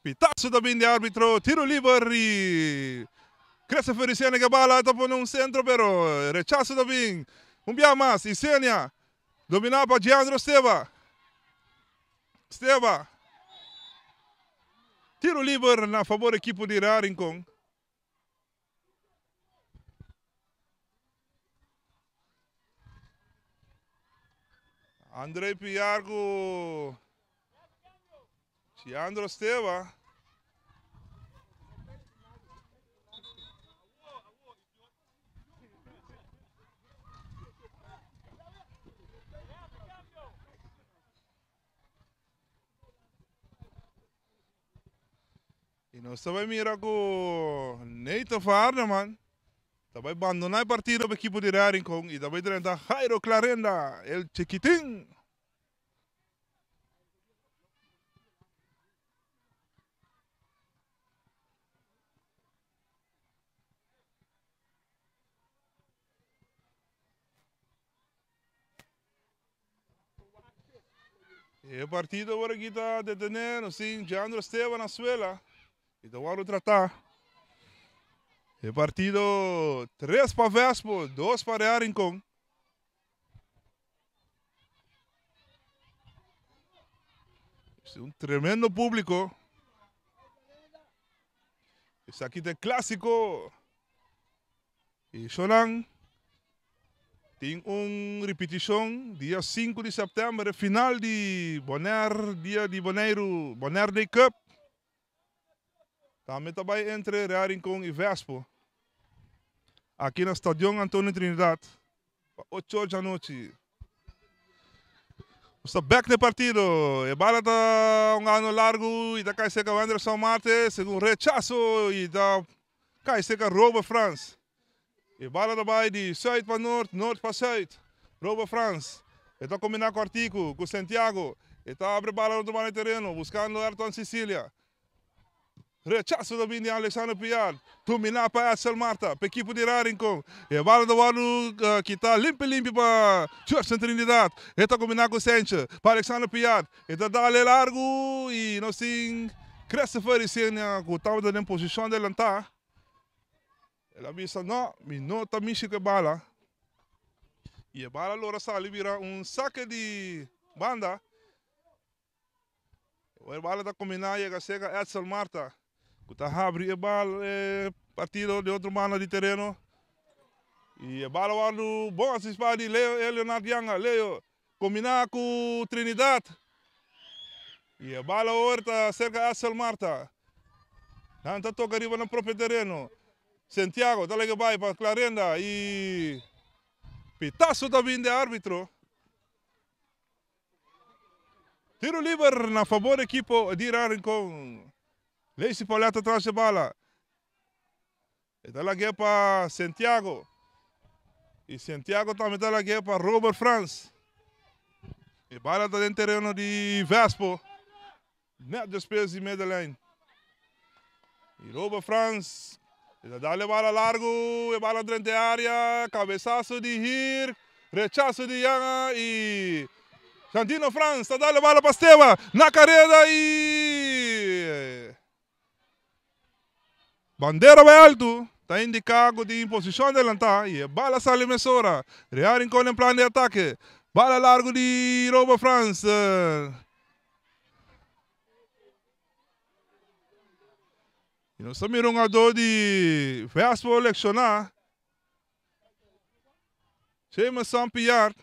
pitaso ta bin di árbitro. Tiro liber i Christopher Isenia ku e bala ta pone un sentro pero rechaso ta bin un bia mas. Isenia dominá pa Giandro Steba. Steba. Tiro liber na fabor ekipo di Real Rincon. André Piar ku Giandro Steba. Y nos ta bay mira cu Nathan van Arneman ta bay bandona e partido pa equipo di Real Rincon y ta bay drenta Jairo Clarenda, el chiquitin. E partido awor aki ta detené, nos tin Jandro Esteban na suela y ta wòrdu tratá. E partido tres pa Vespo, dos pa Real Rincon. Un tremendo públiko. Esaki ta e klásiko. Y Shonan. Tin un ripitishon dia sinku di sèptèmber e final di Bonaire dia di Boneiru Bonaire Day Cup. Tambe ta bai entre Real Rincon i Vespo. Aki na Stadion Antonio Trinidad pa ocho or djanochi. Nos ta bek na e partido. E bala ta un gano largu i ta kai serka Wenderson Marte segun rechaso i ta kai serka Robert Frans. E bala ta bai di sùit pa nort, nort pa sùit. Robert Frans, e ta kombiná kòrtiku ku Santiago. E ta abri bala na otro banda di tereno, buskando Ayrton Cicilia. Rechaso ta bin di Alexander Piar, dominá pa Edsel Marta, pa ekipo di Raringcon. E bala ta wòrdu kitá limpi limpi pa Jurgen Trinidad. E ta kombiná ku Senche, pa Alexander Piar. E ta dal e largu i nos tin Christopher Isenia ku tabata den posishon delantá. El a bisa, No, mi no ta mishi ku e bala. I e bala lora sali bira un sake di banda. E bala ta kombiná yega serka Edsel Marta, ku ta habri e bal e partido di otro banda di tereno. I e bala wòrdu bon asistá di Leo e Leonard Yanga. Leo kombiná ku Trinidad. I e bala awor ta serka Edsel Marta. Nan ta toka riba nan propio tereno. Santiago ta laga bai pa Clarenda i pitaso ta bin di arbitro. Tiro liber na fabor ekipo di Real Rincon. Lacey Paulette tras e bala. E ta lag'é pa Santiago. I Santiago tambe ta lag'é pa Robert Frans. E bala ta den tereno di Vespo. Net despues di middenlijn. I Robert Frans e ta dal e bala largu. E bala drenta e area. Cabezazo di Hier. Rechazo di Yanga i Santino Frans ta dal e bala pa Steba. Na careda i Bandera bai altu ta indiká ku tin posishon adelantá i e bala sali mesora. Real Rincon den plan di atake. Bala largu di Robert Frans. I nos ta mira un hungadó di Vespo lekshoná. Jameson Piar.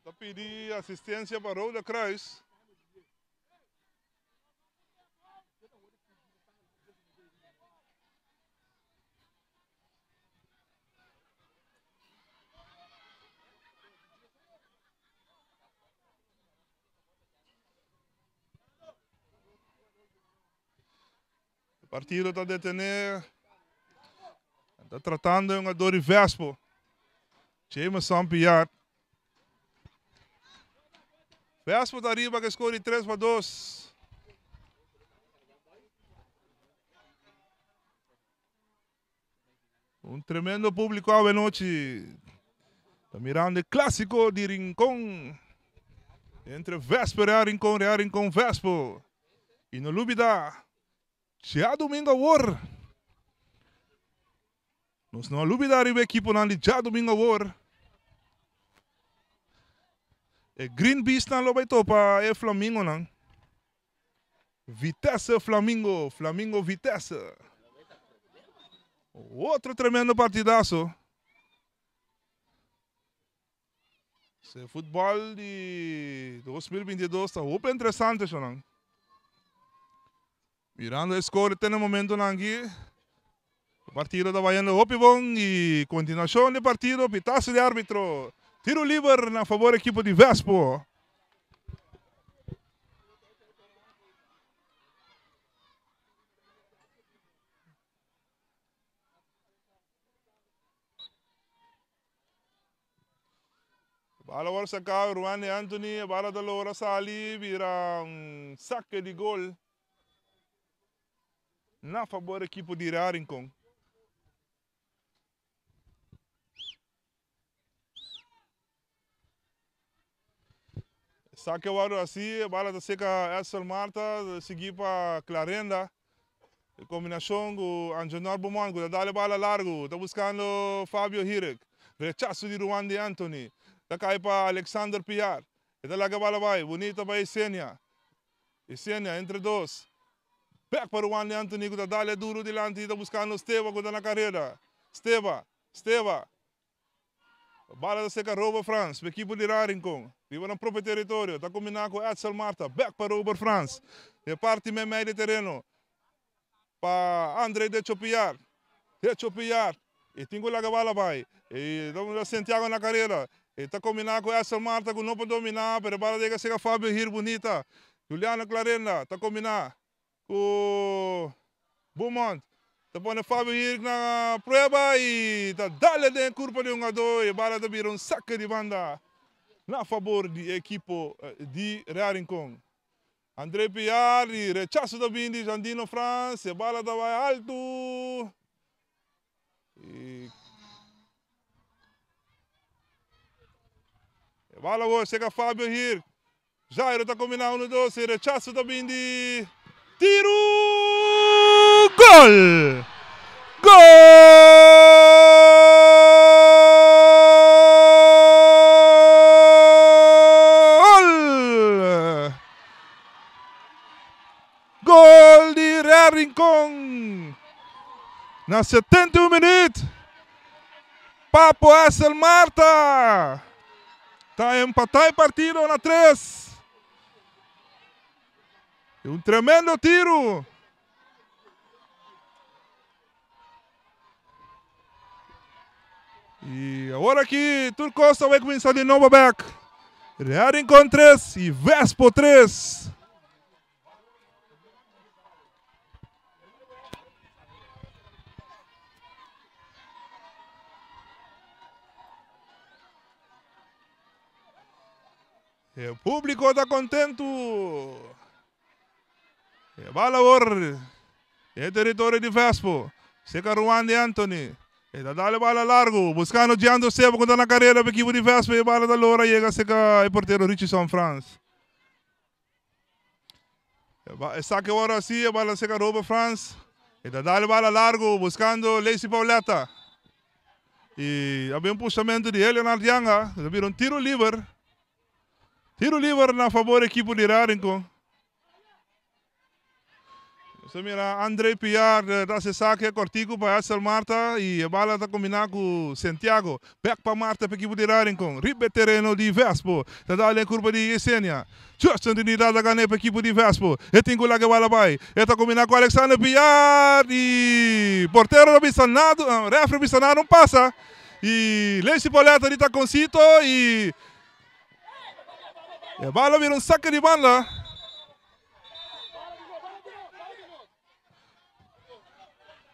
Ta pidi asistencia pa Rode Kruis. Partido ta detené. Ta tratando e hungador di Vespo. Jameson Piar. Vespo ta riba ku e skor di 3-2. Un tremendo públiko awe nochi. Ta mirando e klásiko di Rincon. Entre Vespo Real Rincon, Real Rincon Vespo. I no lubida, djadumingu awor. Nos no a lubida riba e ekiponan di djadumingu awor. E Green Beastnan lo bai topa e Flamingonan. Vitesse Flamingo, Flamingo Vitesse. Otro tremendo partidazo. Se futbol di 2022 ta hopi interesante shonan. Mirando e score te na momentonan aki, e partido ta bayendo hopi bon y continuacion di partido pitazo di arbitro. Tiro liber na favor ekipo di Vespo. Bala wòrdu saká Ruandy Anthony, e bala ta logra sali bira un sake di gol na fabor ekipo di Real Rincon. Sake wòrdu hasi, e bala ta seka Edsel Marta, sigui pa Clarenda. E kombinashon ku Angenor Beaumont ku ta dal e bala largu, ta buskando Fabio Hirek. Rechaso di Ruandy Anthony, ta kai pa Alexander Piar. E ta laga e bala bai, bunita pa Isenia. Isenia entre dos. Bek pa Ruwandi Anthony ku ta dale duru dilanti ta buskando Steba ku ta na kareda. Steba, Steba. Bala ta seka Robert Frans pa ekipo di Real Rincon. Riba nan propio teritorio ta kombiná ku Edsel Martha. Bek pa Robert Frans. Den parti meimei di tereno pa Andre de Chopiar. De Chopiar e tin ku laga bala bai. E ta mira Santiago na kareda. E ta kombiná ku Edsel Martha ku no por dominá pero e bala ta yega seka Fabio Hir bunita. Juliano Clarenda ta kombiná ku Beaumont. Ta pone Fabio Hir na prueba i ta dale den e kurpa di e hungadó i e bala ta bira un sake di banda na fabor di e ekipo di Real Rincon. André Piar i rechaso ta bin di Jandino Frans, e bala ta bai altu i e bala awor seka Fabio Hir. Jairo ta kombiná unu dos e rechaso ta bin di tiru gol! Gol! Gol di Real Rincon na 71 minuut. Papo Essel Marta ta empatá e partido na 3. E un tremendo tiru. Y awor aki tur cos ta bay cuminsa di nobo bek. Real Rincon 3 y Vespo 3. E publico ta contento. E bala awor den territorio di Vespo. Seca Ruandi Anthony. E ta dale bala largo. Buscando Giando Sebo cu ta na carrera pa equipo di Vespo. E bala ta lora yega seca e portero Richardson Frans. E saque awor asi e bala seca Robert Frans. E ta dale bala largo buscando Lacey Pauletta. Y a bin un pushamento di Leonard Yanga. Ta bira un tiro liber. Tiro liber na favor equipo di Rarinco. Nos ta mira Andre Piar ta haci saque cortico pa Edsel Marta y e bala ta combina cu Santiago. Bek pa Marta pa equipo di Rarinco. Riba e tereno di Vespo. Ta dal den curva di Yesenia. Justin Trinidad a gana pa equipo di Vespo. E tin cu laga e bala bay. E ta combina cu Alexander Piar y portero ta bisa nada, refri bisa nada no pasa. Y Lacey Pauletta di taconcito y e bala bira un saque di banda.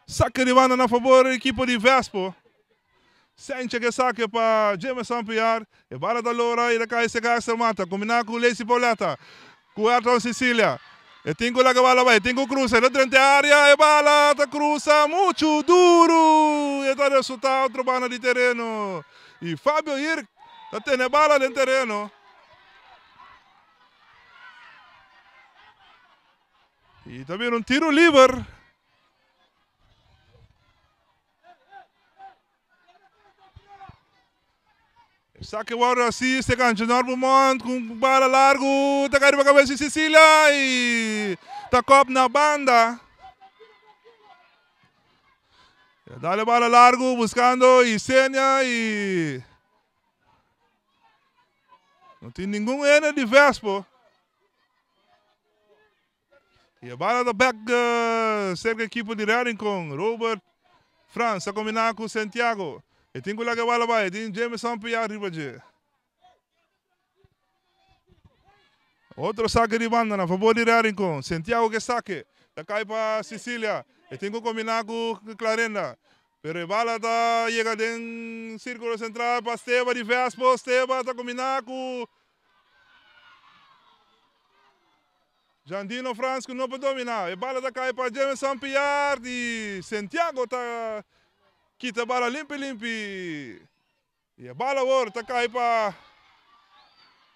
Saque di banda na favor equipo di Vespo. Sencha ke saque pa Jameson Piar. E bala ta lora y ta cay seca Axel Mata. Combina cu Lacey Pauletta. Cu Ayrton Cecilia. E tin cu laga bala bay. E tin cu cruza. E ta drenta e area. E bala ta cruza mucho duro. E ta resulta otro banda di tereno. Y Fabio Hirk ta tene bala den tereno. Y ta bira un tiro liber. Saque worde así, se cancha Norbumont con bala largo, ta cae riba cabeza di Cecilia y ta kop na banda. Dale bala largo buscando Isenia y no tin ningun ene di Vespo. Y e bala ta bek cerca equipo di Real Rincon. Robert Frans ta combina cu Santiago. E tin cu laga e bala bay. E tin Jameson Piar riba dje. Otro saque di banda na favor di Real Rincon. Santiago ke saque. Ta cay pa Cecilia. E tin cu combina cu Clarenda. Pero e bala ta yega den circulo central pa Steba di Vespo. Steba ta combina cu Jandino Frans cu no por domina. E bala ta cay pa Jameson Piar y Santiago ta kita bala limpi limpi. Y e bala awor ta cay pa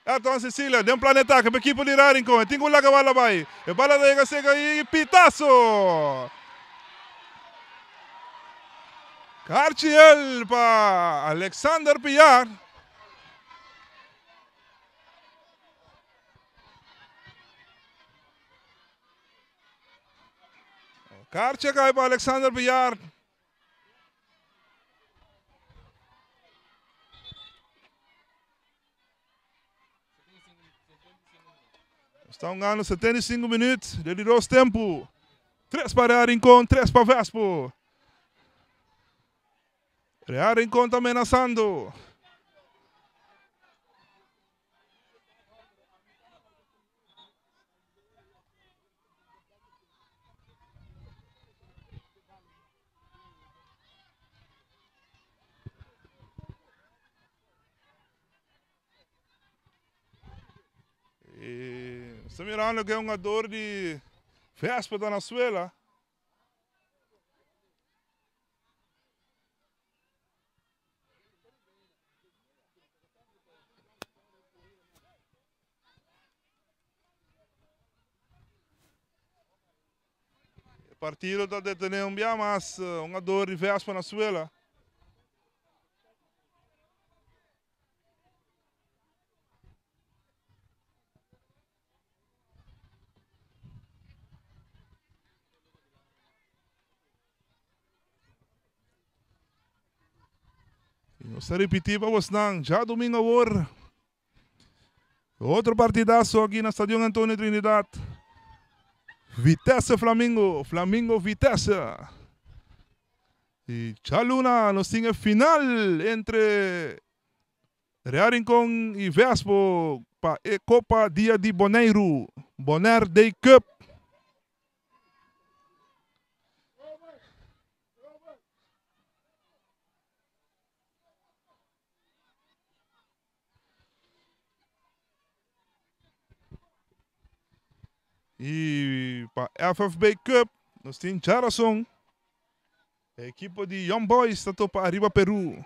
Ayrton Cecilia den plan di atake pa ekipo di Real Rincon. E tin cu laga bala bay. E bala ta yega seca y pitazo! Carchiel pa Alexander Piar. Kaartje a kai pa Alexander Billard. Está hungando 75 minuut de di dos tempo. 3 pa Real Rincon, 3 pa Vespo. Real Rincon ta amenazando. E sta mirando que é um jogador de Vespa da Venezuela. E partido ta detene un bia mas un jugador di Vespa na suela. Y nos ta repiti pa bosnan, djadomingo awor, otro partidazo aki na Stadion Antonio Trinidad. Vitesse Flamingo, Flamingo Vitesse. Y djaluna nos tin e final entre Real Rincon y Vespo pa e Copa Dia di Boneiru, Bonaire Day Cup. Y pa FFB Cup nos tin djarason. E ekipo di Young Boys ta topa ariba Peru.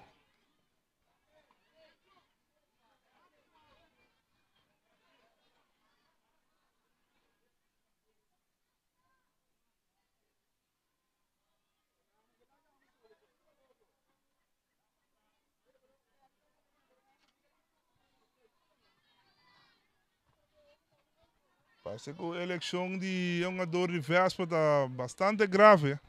Parece ku elekshon di hungador di Vespa ta bastante grave.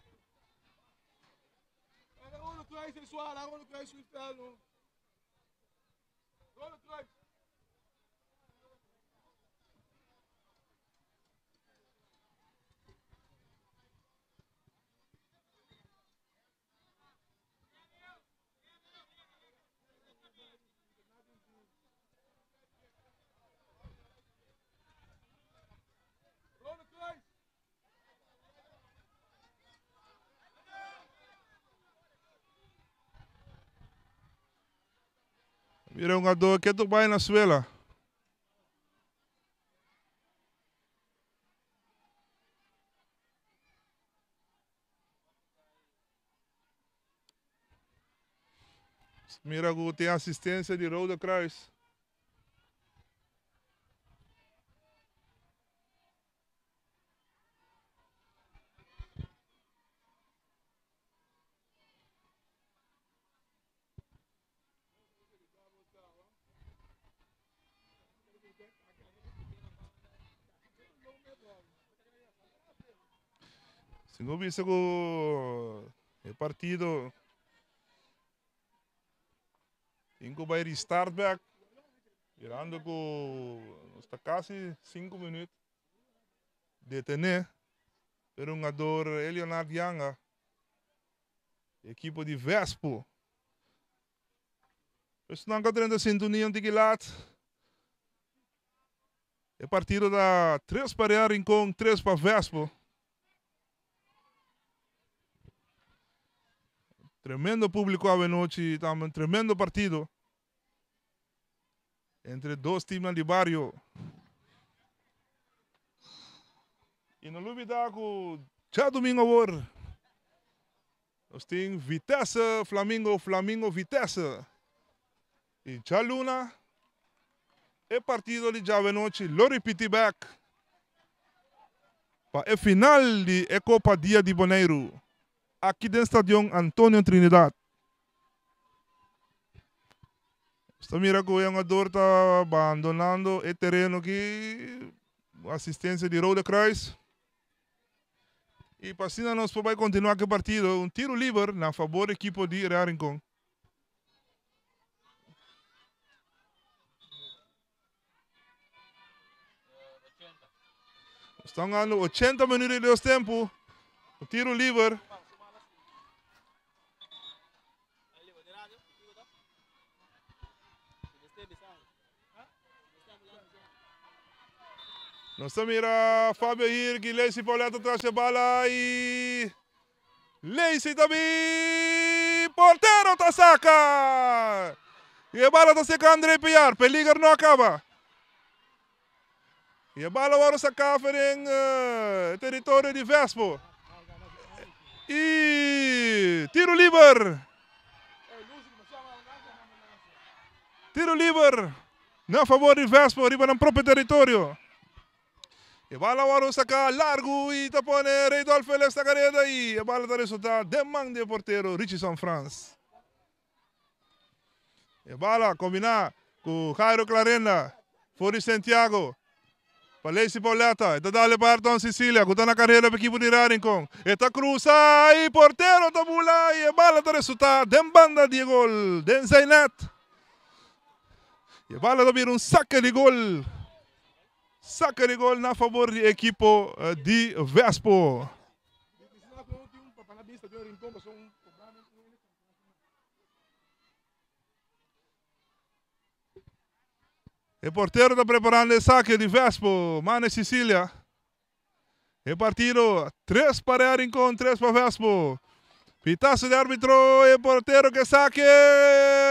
Mira un jugador que tu bai na suela. Mira ku tin asistencia di Rode Kruis. Si no bisa ku e partido tin ku bai restart bek, mirando ku nos ta kasi sinku minüt detené, pero hungador Elionard Yanga Ekipo di Vespo. Esnan ka drenta sintonia un tiki lat. E partido ta tres pa Real Rincon, tres pa Vespo. Tremendo publico awe nochi, tambe un tremendo partido entre dos teamnan di bario. Y no lubida cu djadomingo awor nos tin Vitesse Flamingo, Flamingo Vitesse. Y djaluna e partido di djawenochi lo ripiti bek pa e final di e Copa Dia di Boneiru aki den Stadion Antonio Trinidad. Nos ta mira ku e hungador ta bandonando e tereno aki, asistencia di Rode Kruis. I pa asina nos por bai kontinuá ku e partido. Un tiro liber na fabor di ekipo di Real Rincon. Nos ta hungando 80 minuut di dos tempu. Un tiro liber. Nos ta mira Fabio Hirk y Lacey Pauletta tras e bala y Lacey ta bin portero ta saca y e bala ta seca Andre Piar peliger no a caba y e bala worde saca afer den e territorio di Vespo y tiro liber. Tiro liber na fabor di Vespo riba nan propio teritorio. E bala wòrdu saká largu i ta pone Reidolf Felix na kareda i e bala ta resultá den man di e portero Richison Frans. E bala kombiná ku Jairo Clarenda for di Santiago. Pa Lacey Pauletta, e ta dale pa Ayrton Cicilia ku ta na karera pa ekipo di Raringcon. E ta krusa i portero ta bula i e bala ta resultá den banda di e gol, den zijn net. I e bala ta bira un sake di gol. Sake di gol na fabor di ekipo di Vespo. E portero ta preparando e sake di Vespo, Mane Cicilia. E partido 3 pa Real Rincon, 3 pa Vespo. Pitazo di arbitro, e portero ke sake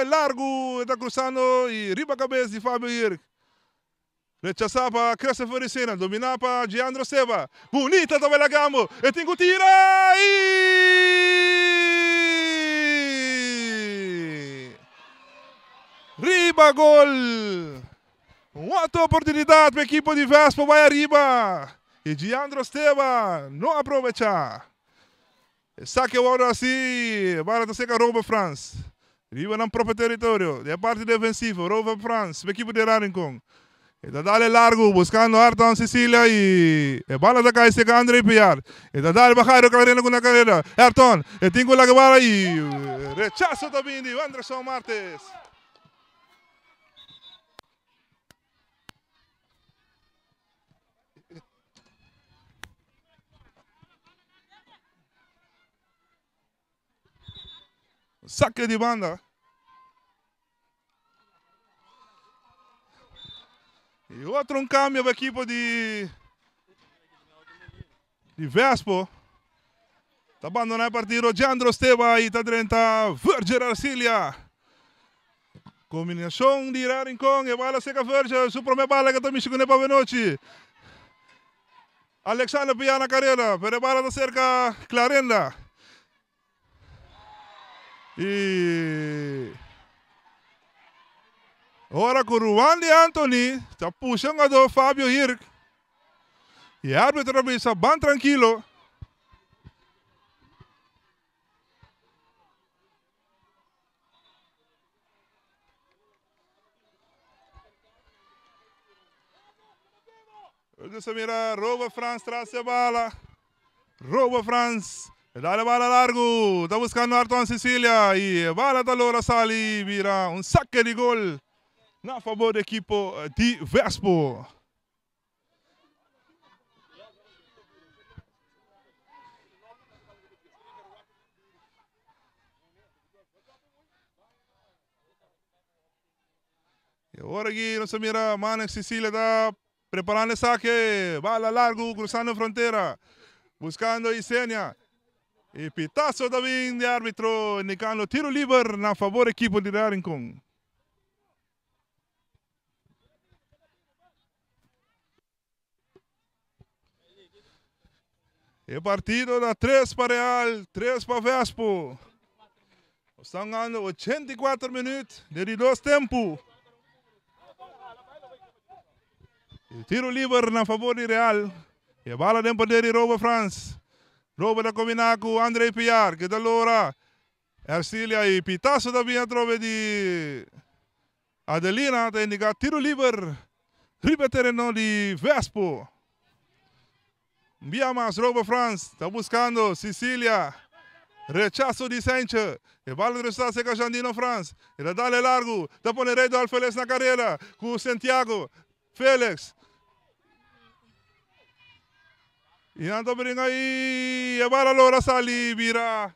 largu, e ta cruzando y riba cabes di Fabio Hirk. Rechasa pa Christopher Ricena, domina pa Giandro Seba. Bunita tabela Gambo, e tin cu tira y Riba gol! Un otro oportunidad pa ekipo di Vespo bai ariba y Giandro Steba no a probecha. Esaki a wòrdu hasi bara ta seka Robert Frans riba nan propio teritorio den e parti defensivo. Robert Frans pa ekipo di Raringcon. E ta dal e largu buskando Arton Cecilia y e bala ta kai seka Andre Piar. E ta dal pa Jairo Clarena ku na karera. Arton e tin ku laga bala y rechaso ta bini di Anderson Martes. Saque di banda. Y otro un cambio pa equipo di di Vespo. Ta abandona e partido Jandro Steba y ta drenta Virgil Arcilia. Combinacion di Real Rincon, e bala seca Virgil, su prome bala que ta mishi cune pa Benochi. Alexander Piana carrera, pero e bala ta cerca Clarenda. Y ora cu Ruandi Anthony ta pusha un jugador Fabio Hirk. Y e arbitro ta bisa ban tranquilo. Nos a mira Robert Frans tras e bala. Robert Frans. E dale bala largo. Ta buscando Arton Cecilia. Y e bala ta logra sali. Bira un saque di gol. Na favor di equipo di Vespo. Y awor aki nos ta mira Manex Cecilia ta preparando e sake. Bala largo cruzando frontera. Buscando Isenia. Y pitazo ta bin di arbitro indicando tiro liber na favor equipo di Real Rincon. E partido da 3 pa Real, 3 pa Vespo. Están jugando 84 minuut de di dos tempo. E tiro liber na favor di Real. E bala den poder di Robert Frans. Robert a combina cu André Piar, que ta lora. Ercilia y Pitazo ta bin atrobe di Adelina ta indica tiro liber riba e tereno di Vespo. Bia mas Robert Frans ta buscando Cecilia. Rechazo di Saintje. E bala resta cerca Jandino Frans. E ta dale largo. Ta pone Reidolf Felix na carrera. Cu Santiago. Felix. Y nan ta bringa y e bala logra sali bira.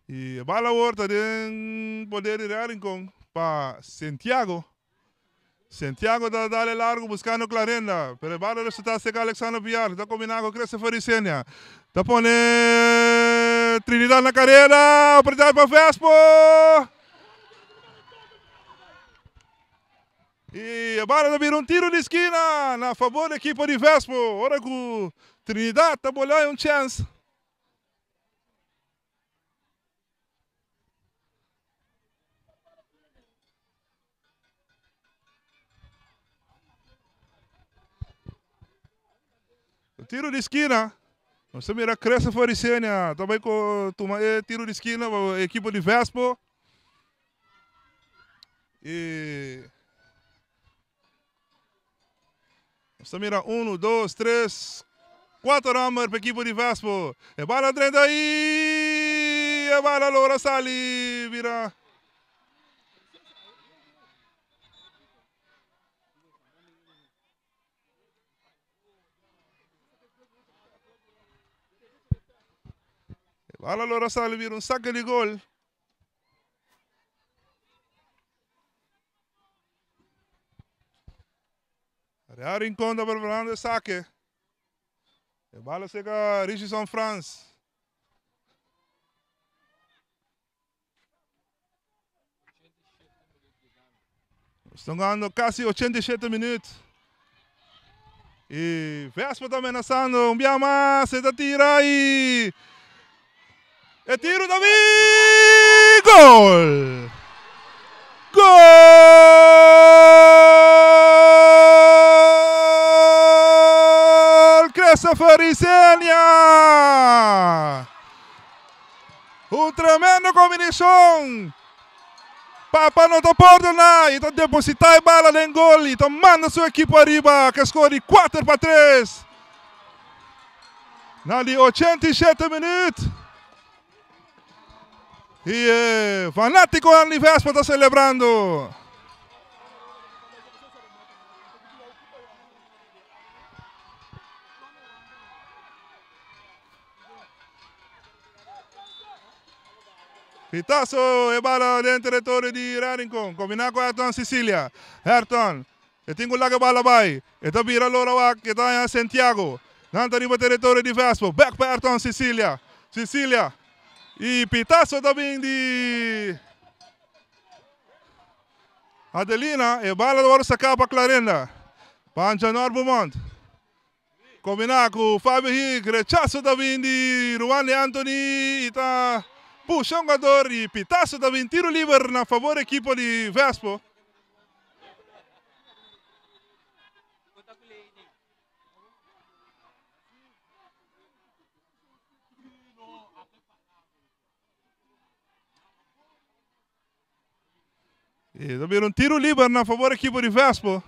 Y e bala awor ta den poder di Real Rincon pa Santiago. Santiago ta dale largo buscando Clarenda, pero e bala resulta cerca Alexander Villar, ta combina cu Christopher Isenia. Ta pone Trinidad na carrera, oportunidad pa Vespo. Y e bala ta bira un tiro di esquina na favor di equipo di Vespo. Ora cu Trinidad ta bola un chance. Tiro di esquina. Nos ta mira Christopher Isenia ta bai tuma e tiro di esquina pa e equipo di Vespo. Y nos ta mira 1, 2, 3, 4 homber pa equipo di Vespo. E bala drenta y e bala logra sali bira. E bala logra sali bira un saque di gol. Real Rincon ta preparando e saque. E bala seca Richardson Frans. Estão ganhando quase 87 minutos. E Vespa está ameaçando. Um biama, se tira e. E tiro também! Gol! Gol! Christopher Isenia! Un tremendo combinacion! Papa no ta pordona y ta deposita e bala den gol y ta manda su equipo ariba cu score di 4-3. Na di 87 minuut. Y e fanaticonan di Vespa ta celebrando. Pitazo e bala den territorio di Reddington. Combina cu Ayrton Sicilia. Ayrton. E tin cu laga bala bay. E ta bira lora wak. E ta haña Santiago. Nan ta riba territorio di Vespo. Back pa Ayrton Sicilia. Sicilia. Y pitazo ta bin di Adelina. E bala ta worde saca pa Clarinda. Pa Anjanor Beaumont. Kombiná ku Fabio Hig, rechaso ta bin di Ruandy Anthony i ta pusha un jugador i pitaso ta bin tiro liber na fabor ekipo di Vespo. E ta bira un tiro liber na favor ekipo di Vespo.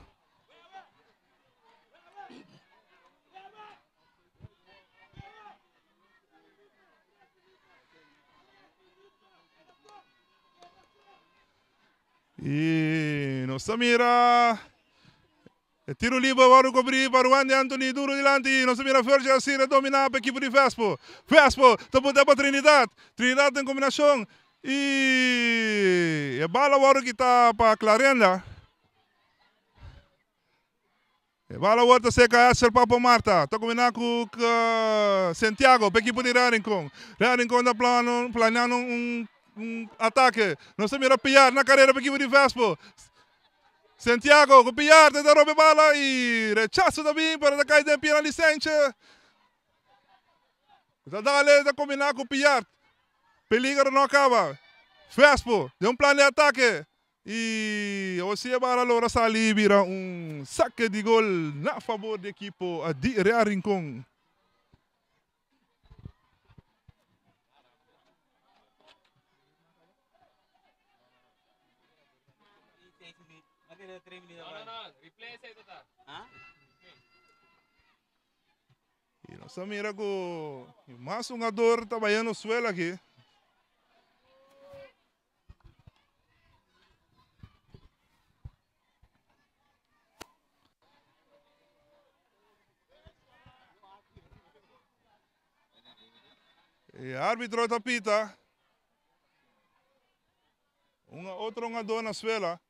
E nos ta mira e tiro liber wòrdu kobrí pa Ruandy Anthony duro dilanti. Nos ta mira Virgil Asir a dominá pa ekipo di Vespo. Vespo ta punta pa Trinidad. Trinidad den kombinashon i e bala wòrdu kitá pa Clarenda. E bala awor ta serka Edsel Papo Marta. Ta kombiná ku Santiago pa ekipo di Real Rincon. Real Rincon ta planeando un atake. Nos ta mira Piar na karera pa ekipo di Vespo. Santiago ku Piar ta roba e bala i rechaso ta bin pero ta kai den pia na Licenche. Ta dale ta kombiná ku Piar. Peligro no a kaba. Vespo den un plan di atake. Y awor si e bala logra sali bira un saque di gol na favor di equipo di Real Rincon. Y nos a mira cu mas hungador ta bayendo suelo aki. E arbitro ta pita. Un otro hungador na suela.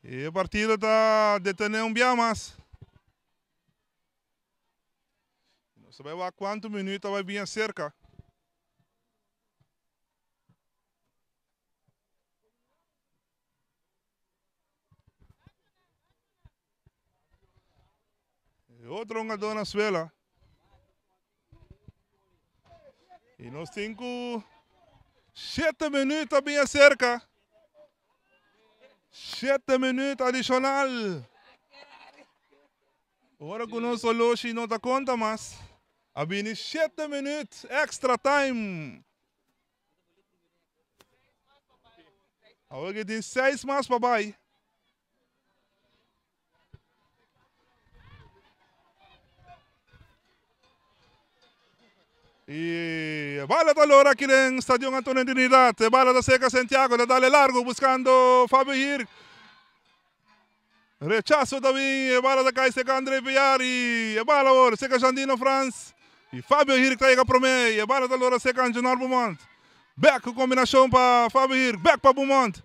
E partido ta detene un bia mas. Nos ta bai wak cuanto minuut ta bai bien cerca. E otro hungador na suela. Y nos tin cu 7 minuut ta bien cerca. 7 minuut adicional. Ora cu nos oloshi no ta conta mas. A bini 7 minuut extra time. Awor que tin 6 mas pa bay. Y bala ta lora aquí en Stadion Antonio Trinidad. Bala ta seca Santiago, ta dale largo buscando Fabio Hir. Rechazo también, bala ta cae seca André Villar y bala ahora seca Jandino Franz. Y Fabio Hir ta llega prome y bala ta lora seca Angenor Beaumont. Back combinación pa Fabio Hir, back pa Beaumont.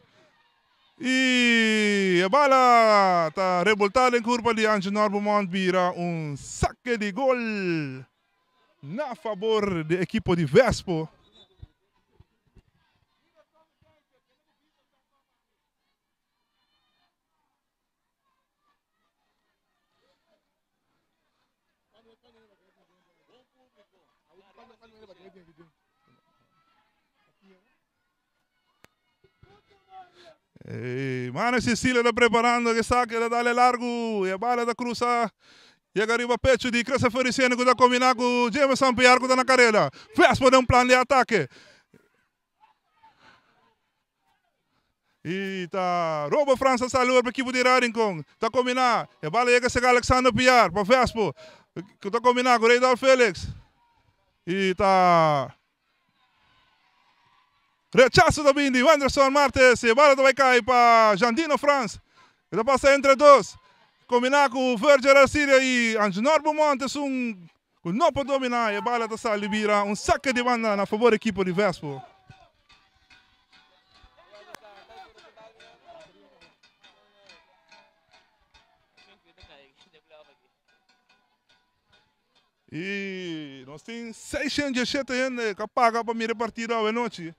Y bala ta revoltada en curva di Angenor Beaumont bira un saque di gol na favor di equipo di Vespo. Hey, Mano Cecilia está preparando que saque, da dale largo, e a bala da cruza. Chega arriba pecho de Christopher Feliciano que está combinar com Jameson Piar que está na carreira. Vespo de um plano de ataque. E tá Robo França sale para a equipe de Rincon. Tá combinar. E a bala chega a chegar Alexander Piar para Vespo. Que tá combinar com o Reidal Félix. E tá Rechazo também de Anderson Martes. E a bala vai cair para Jandino Franz. Ele passa entre dois. Combinar com o Virgil Arcilia e Angenor Beaumont. Um que não pode dominar. E a bala está saindo vira um saque de banda na favor da equipe de Vespo. E nós temos 607 ainda que paga para mirar a partida hoje noite.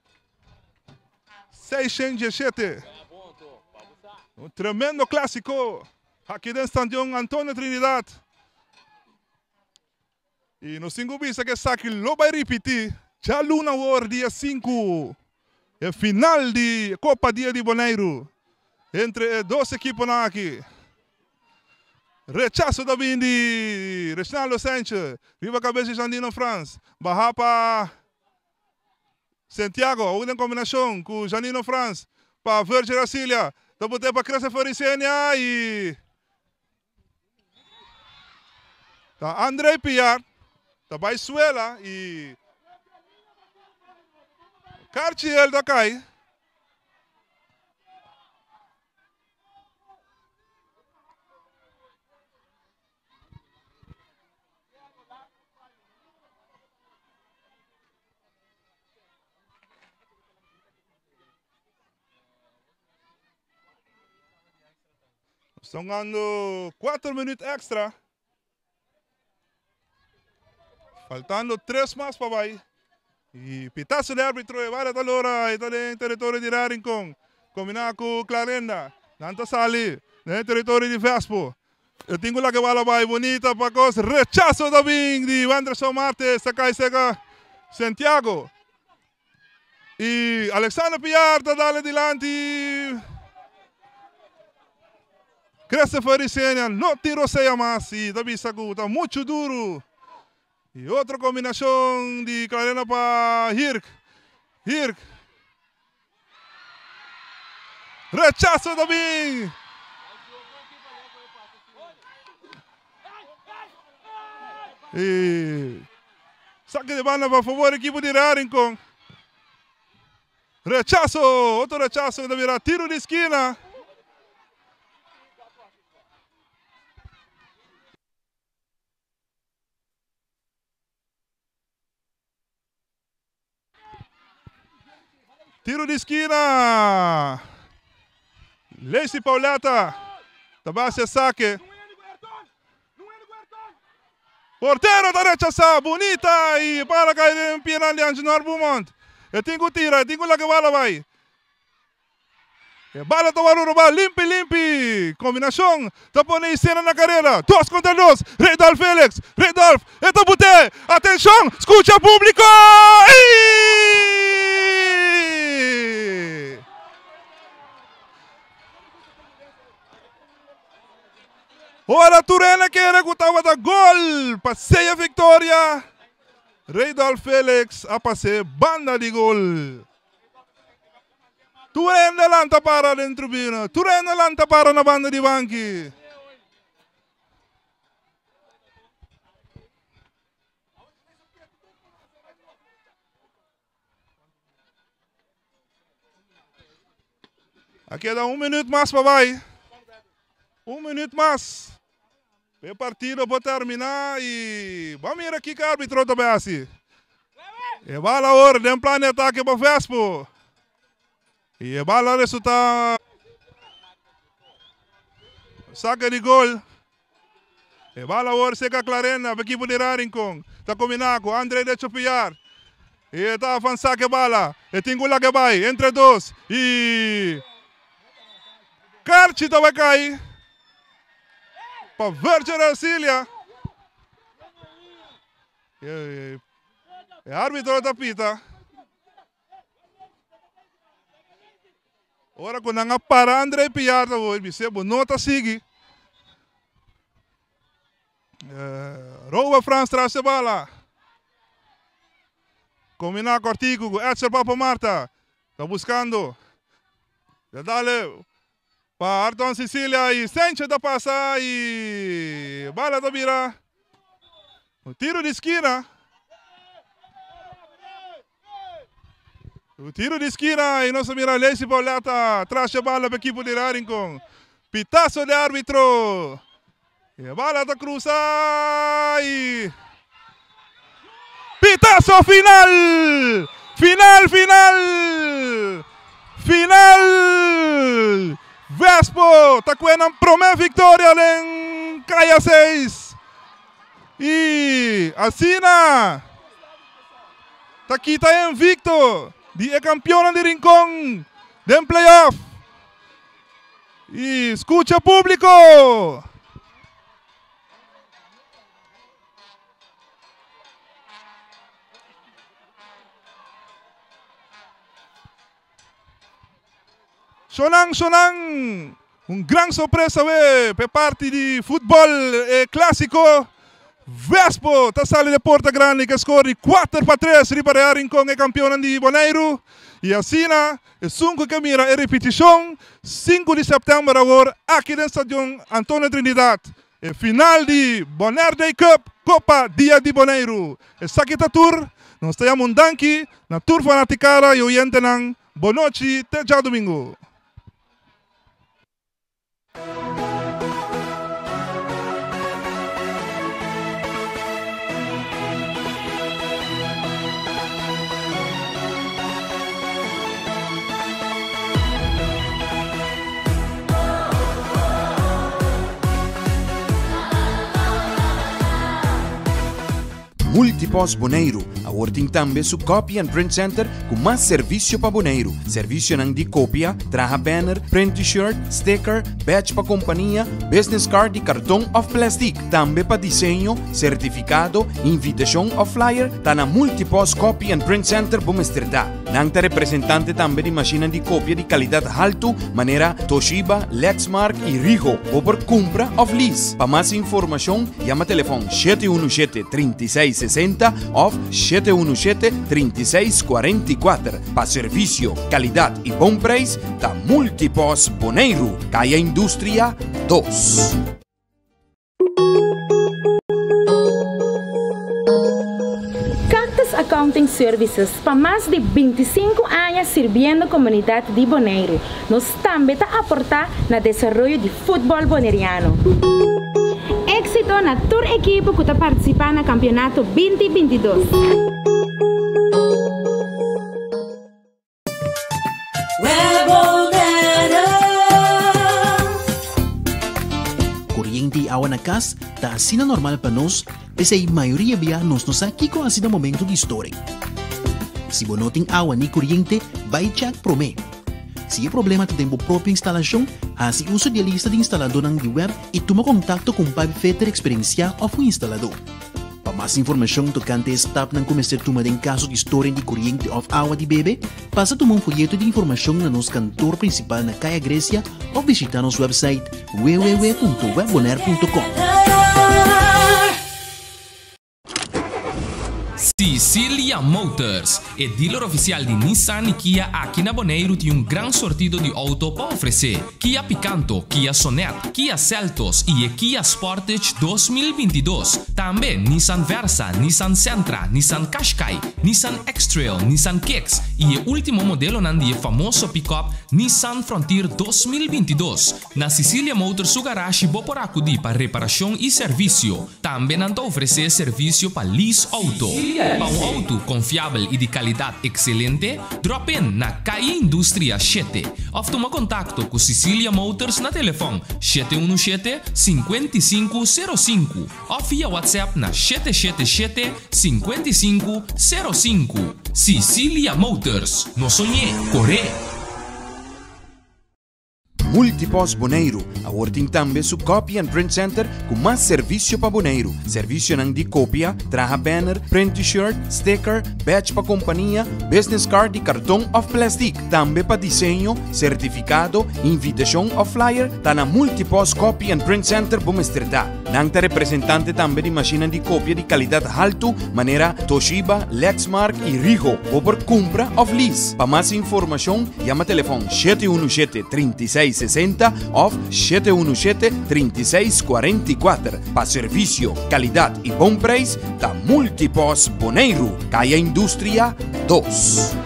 607. Um tremendo clássico aqui no estádio Antônio Trinidad. E no 5 bisa que saque lo vai repetir. Já Luna War dia 5. É final de Copa Dia de Bonaire. Entre duas equipes aqui. Rechazo também de Reginaldo Sanchez. Riba cabeça Jandino Franz. Barra para Santiago. Uma combinação com Janino Franz. Para Virgil Arcilia. Tá botando para Cresce Floricenia e. Tá André Piar. Tá Baisuela e. Cartier da cai. Estão ganhando 4 minutos extra. Faltando 3 mais para vai. E pitazo de árbitro, e vai a hora, está em território de Rincon. Combinar com Clarenda. Nanta Sali, no território de Vespo. Eu tenho lá que bola vai bonita para cos. Rechazo também de Anderson Martes. Saca e seca Santiago. Y Alexander Piar ta dale dilanti. Christopher Isenia no tiro sea mas y ta bisa cu ta mucho duro. Y otro combinacion di Clarena pa Hirk. Hirk. Rechazo también. Y saque de banda pa favor equipo di Real Rincón. Rechazo, otro rechazo ta bira tiro di skina. Tiro di skina. Lacey Pauletta. Ta base saque. Portero ta rechasa. Bunita. Y para caer en pie de Angenor Beaumont. E tin cu tira. E tin cu laga bala bay. E bala ta wòrdu robá limpi limpi. Kombinashon ta pone Isena na karera. Dos kontra dos. Redolf Felix. Redolf e ta but'é. Atenshon! Skucha públiko! I! Ora tur hende kere ku tabata gol pa seya viktoria, Redolf Felix a pas'é banda di gol. Tur hende lanta para den tribuna. Tur hende lanta para na banda di banki. A keda un minuut mas pa bai. Un minuut mas. E partido por termina y ban mira kiko arbitro ta bay haci. E bala awor den plan di atake pa Vespo. Y e bala resulta saque di gol. E bala awor seca Clarena pa equipo di Rincon. Ta combina cu Andre de Chopillar. Y ta avansa cu e bala. E tin cu laga bay entre dos. Y Carchi ta bay cay. Pa Virgil Ercilia. E arbitro ta pita. Ora ku nan a para André Piar ta hoy bis'é bo no ta sigui. Roba Frans tras e bala. Kombiná kòrtiku ku Edsel Papa Marta. Ta buskando. Ta dale Pa Arton Cecilia y Sencho ta pasa y bala ta bira un tiro di skina. Un tiro di skina y nos a mira Lacey Pauletta tras e bala pa equipo di Rincon. Pitazo di arbitro. E bala ta cruza y pitazo final! Final, final! Final! Vespo ta cu nan prome victoria den Kaya 6. Y asina ta kita invicto di e campeonan di Rincon den playoff. Y scucha publico! Sonan, sonan! Un gran sorpresa we pe parti di futbol e clasico. Vespo ta sali de porta grandi ke score di 4-3 riba Real Rincon e campeonan di Boneiru. Y asina esun ku ke mira e repeticion 5 di september awor aki den Stadion Antonio Trinidad. E final di Bonaire Day Cup, Copa Dia di Boneiru. Esaki ta tur. Nos ta yama un danki na tur fanaticada y oyentenan. Bonochi te djadumingu. Multipost Boneiru awor tin tambe su Copy and Print Center ku mas servisio pa Boneiru. Servisionan di kopia, traha banner, print t-shirt, sticker, badge pa kompania, business card di karton òf plèstik. Tambe pa diseño, sertifikado, invitashon òf flyer ta na Multipost Copy and Print Center bo mester ta. Nan ta representante tambe di mashinnan di kopia di kalidat haltu manera Toshiba, Lexmark i Rigo. Bo por kumpra òf lease. Pa mas informashon yama telefòn 717 36 60 òf 717 36 44. Pa servisio, kalidat i bon preis ta Multipost Boneiru, Kaya Industria 2. Cactus Accounting Services pa mas di 25 aña sirbiendo komunidat di Boneiru. Nos tambe ta aportá na desaroyo di futbòl boneriano. Éksito na tur ekipo ku ta partisipá na kampionato 2022. Koriente i awa na kas ta asina normal pa nos, p'esei mayoria bia nos no sa kiko hasi na momento di storing. Si bo no tin awa ni koriente, bai chèk promé. Si e problema ta den bo propio instalashon, hasi uso di e lista di instaladónan di web i tuma kontakto ku un pipefitter eksperensiá òf un instaladó. Pa mas informashon tokante e stapnan ku mester tuma den kaso di storing di koriente òf awa di bebe, pasa tuma un foyeto di informashon na nos kantor prinsipal na Kaya Grecia òf bishitá nos wèpsait www.webbonaire.com. Sicilia Motors, e dealer ofisial di Nissan i Kia aki na Boneiru tin un gran sortido di outo pa ofresé. Kia Picanto, Kia Sonet, Kia Seltos i e Kia Sportage 2022. Tambe Nissan Versa, Nissan Sentra, Nissan Qashqai, Nissan X-Trail, Nissan Kicks i e último modelonan di e famoso pick-up Nissan Frontier 2022. Na Sicilia Motors su garashi bo por akudí pa reparashon i servisio. Tambe nan ta ofresé servisio pa lease outo. Pa un outo konfiabel i di kalidat ekselente, drop in na Calle Industria 7 òf tuma kontakto ku Sicilia Motors na telefòn 717 55 05 òf via WhatsApp na 777 55 05. Sicilia Motors, no soñ'é, kor'é! Multipost Boneiru awor tin tambe su Copy and Print Center ku mas servisio pa Boneiru. Servisionan di kopia, traha banner, print t-shirt, sticker, badge pa kompania, business card di karton òf plèstik. Tambe pa diseño, sertifikado, invitashon òf flyer ta na Multipost Copy and Print Center bo mester ta. Nan ta representante tambe di mashinnan di kopia di kalidat haltu manera Toshiba, Lexmark i Rigo. Bo por kumpra òf lease. Pa mas informashon Yama telefòn 717 36 60 òf 717 36 44. Pa servisio, kalidat i bon preis ta Multipost Boneiru, Kaya Industria 2.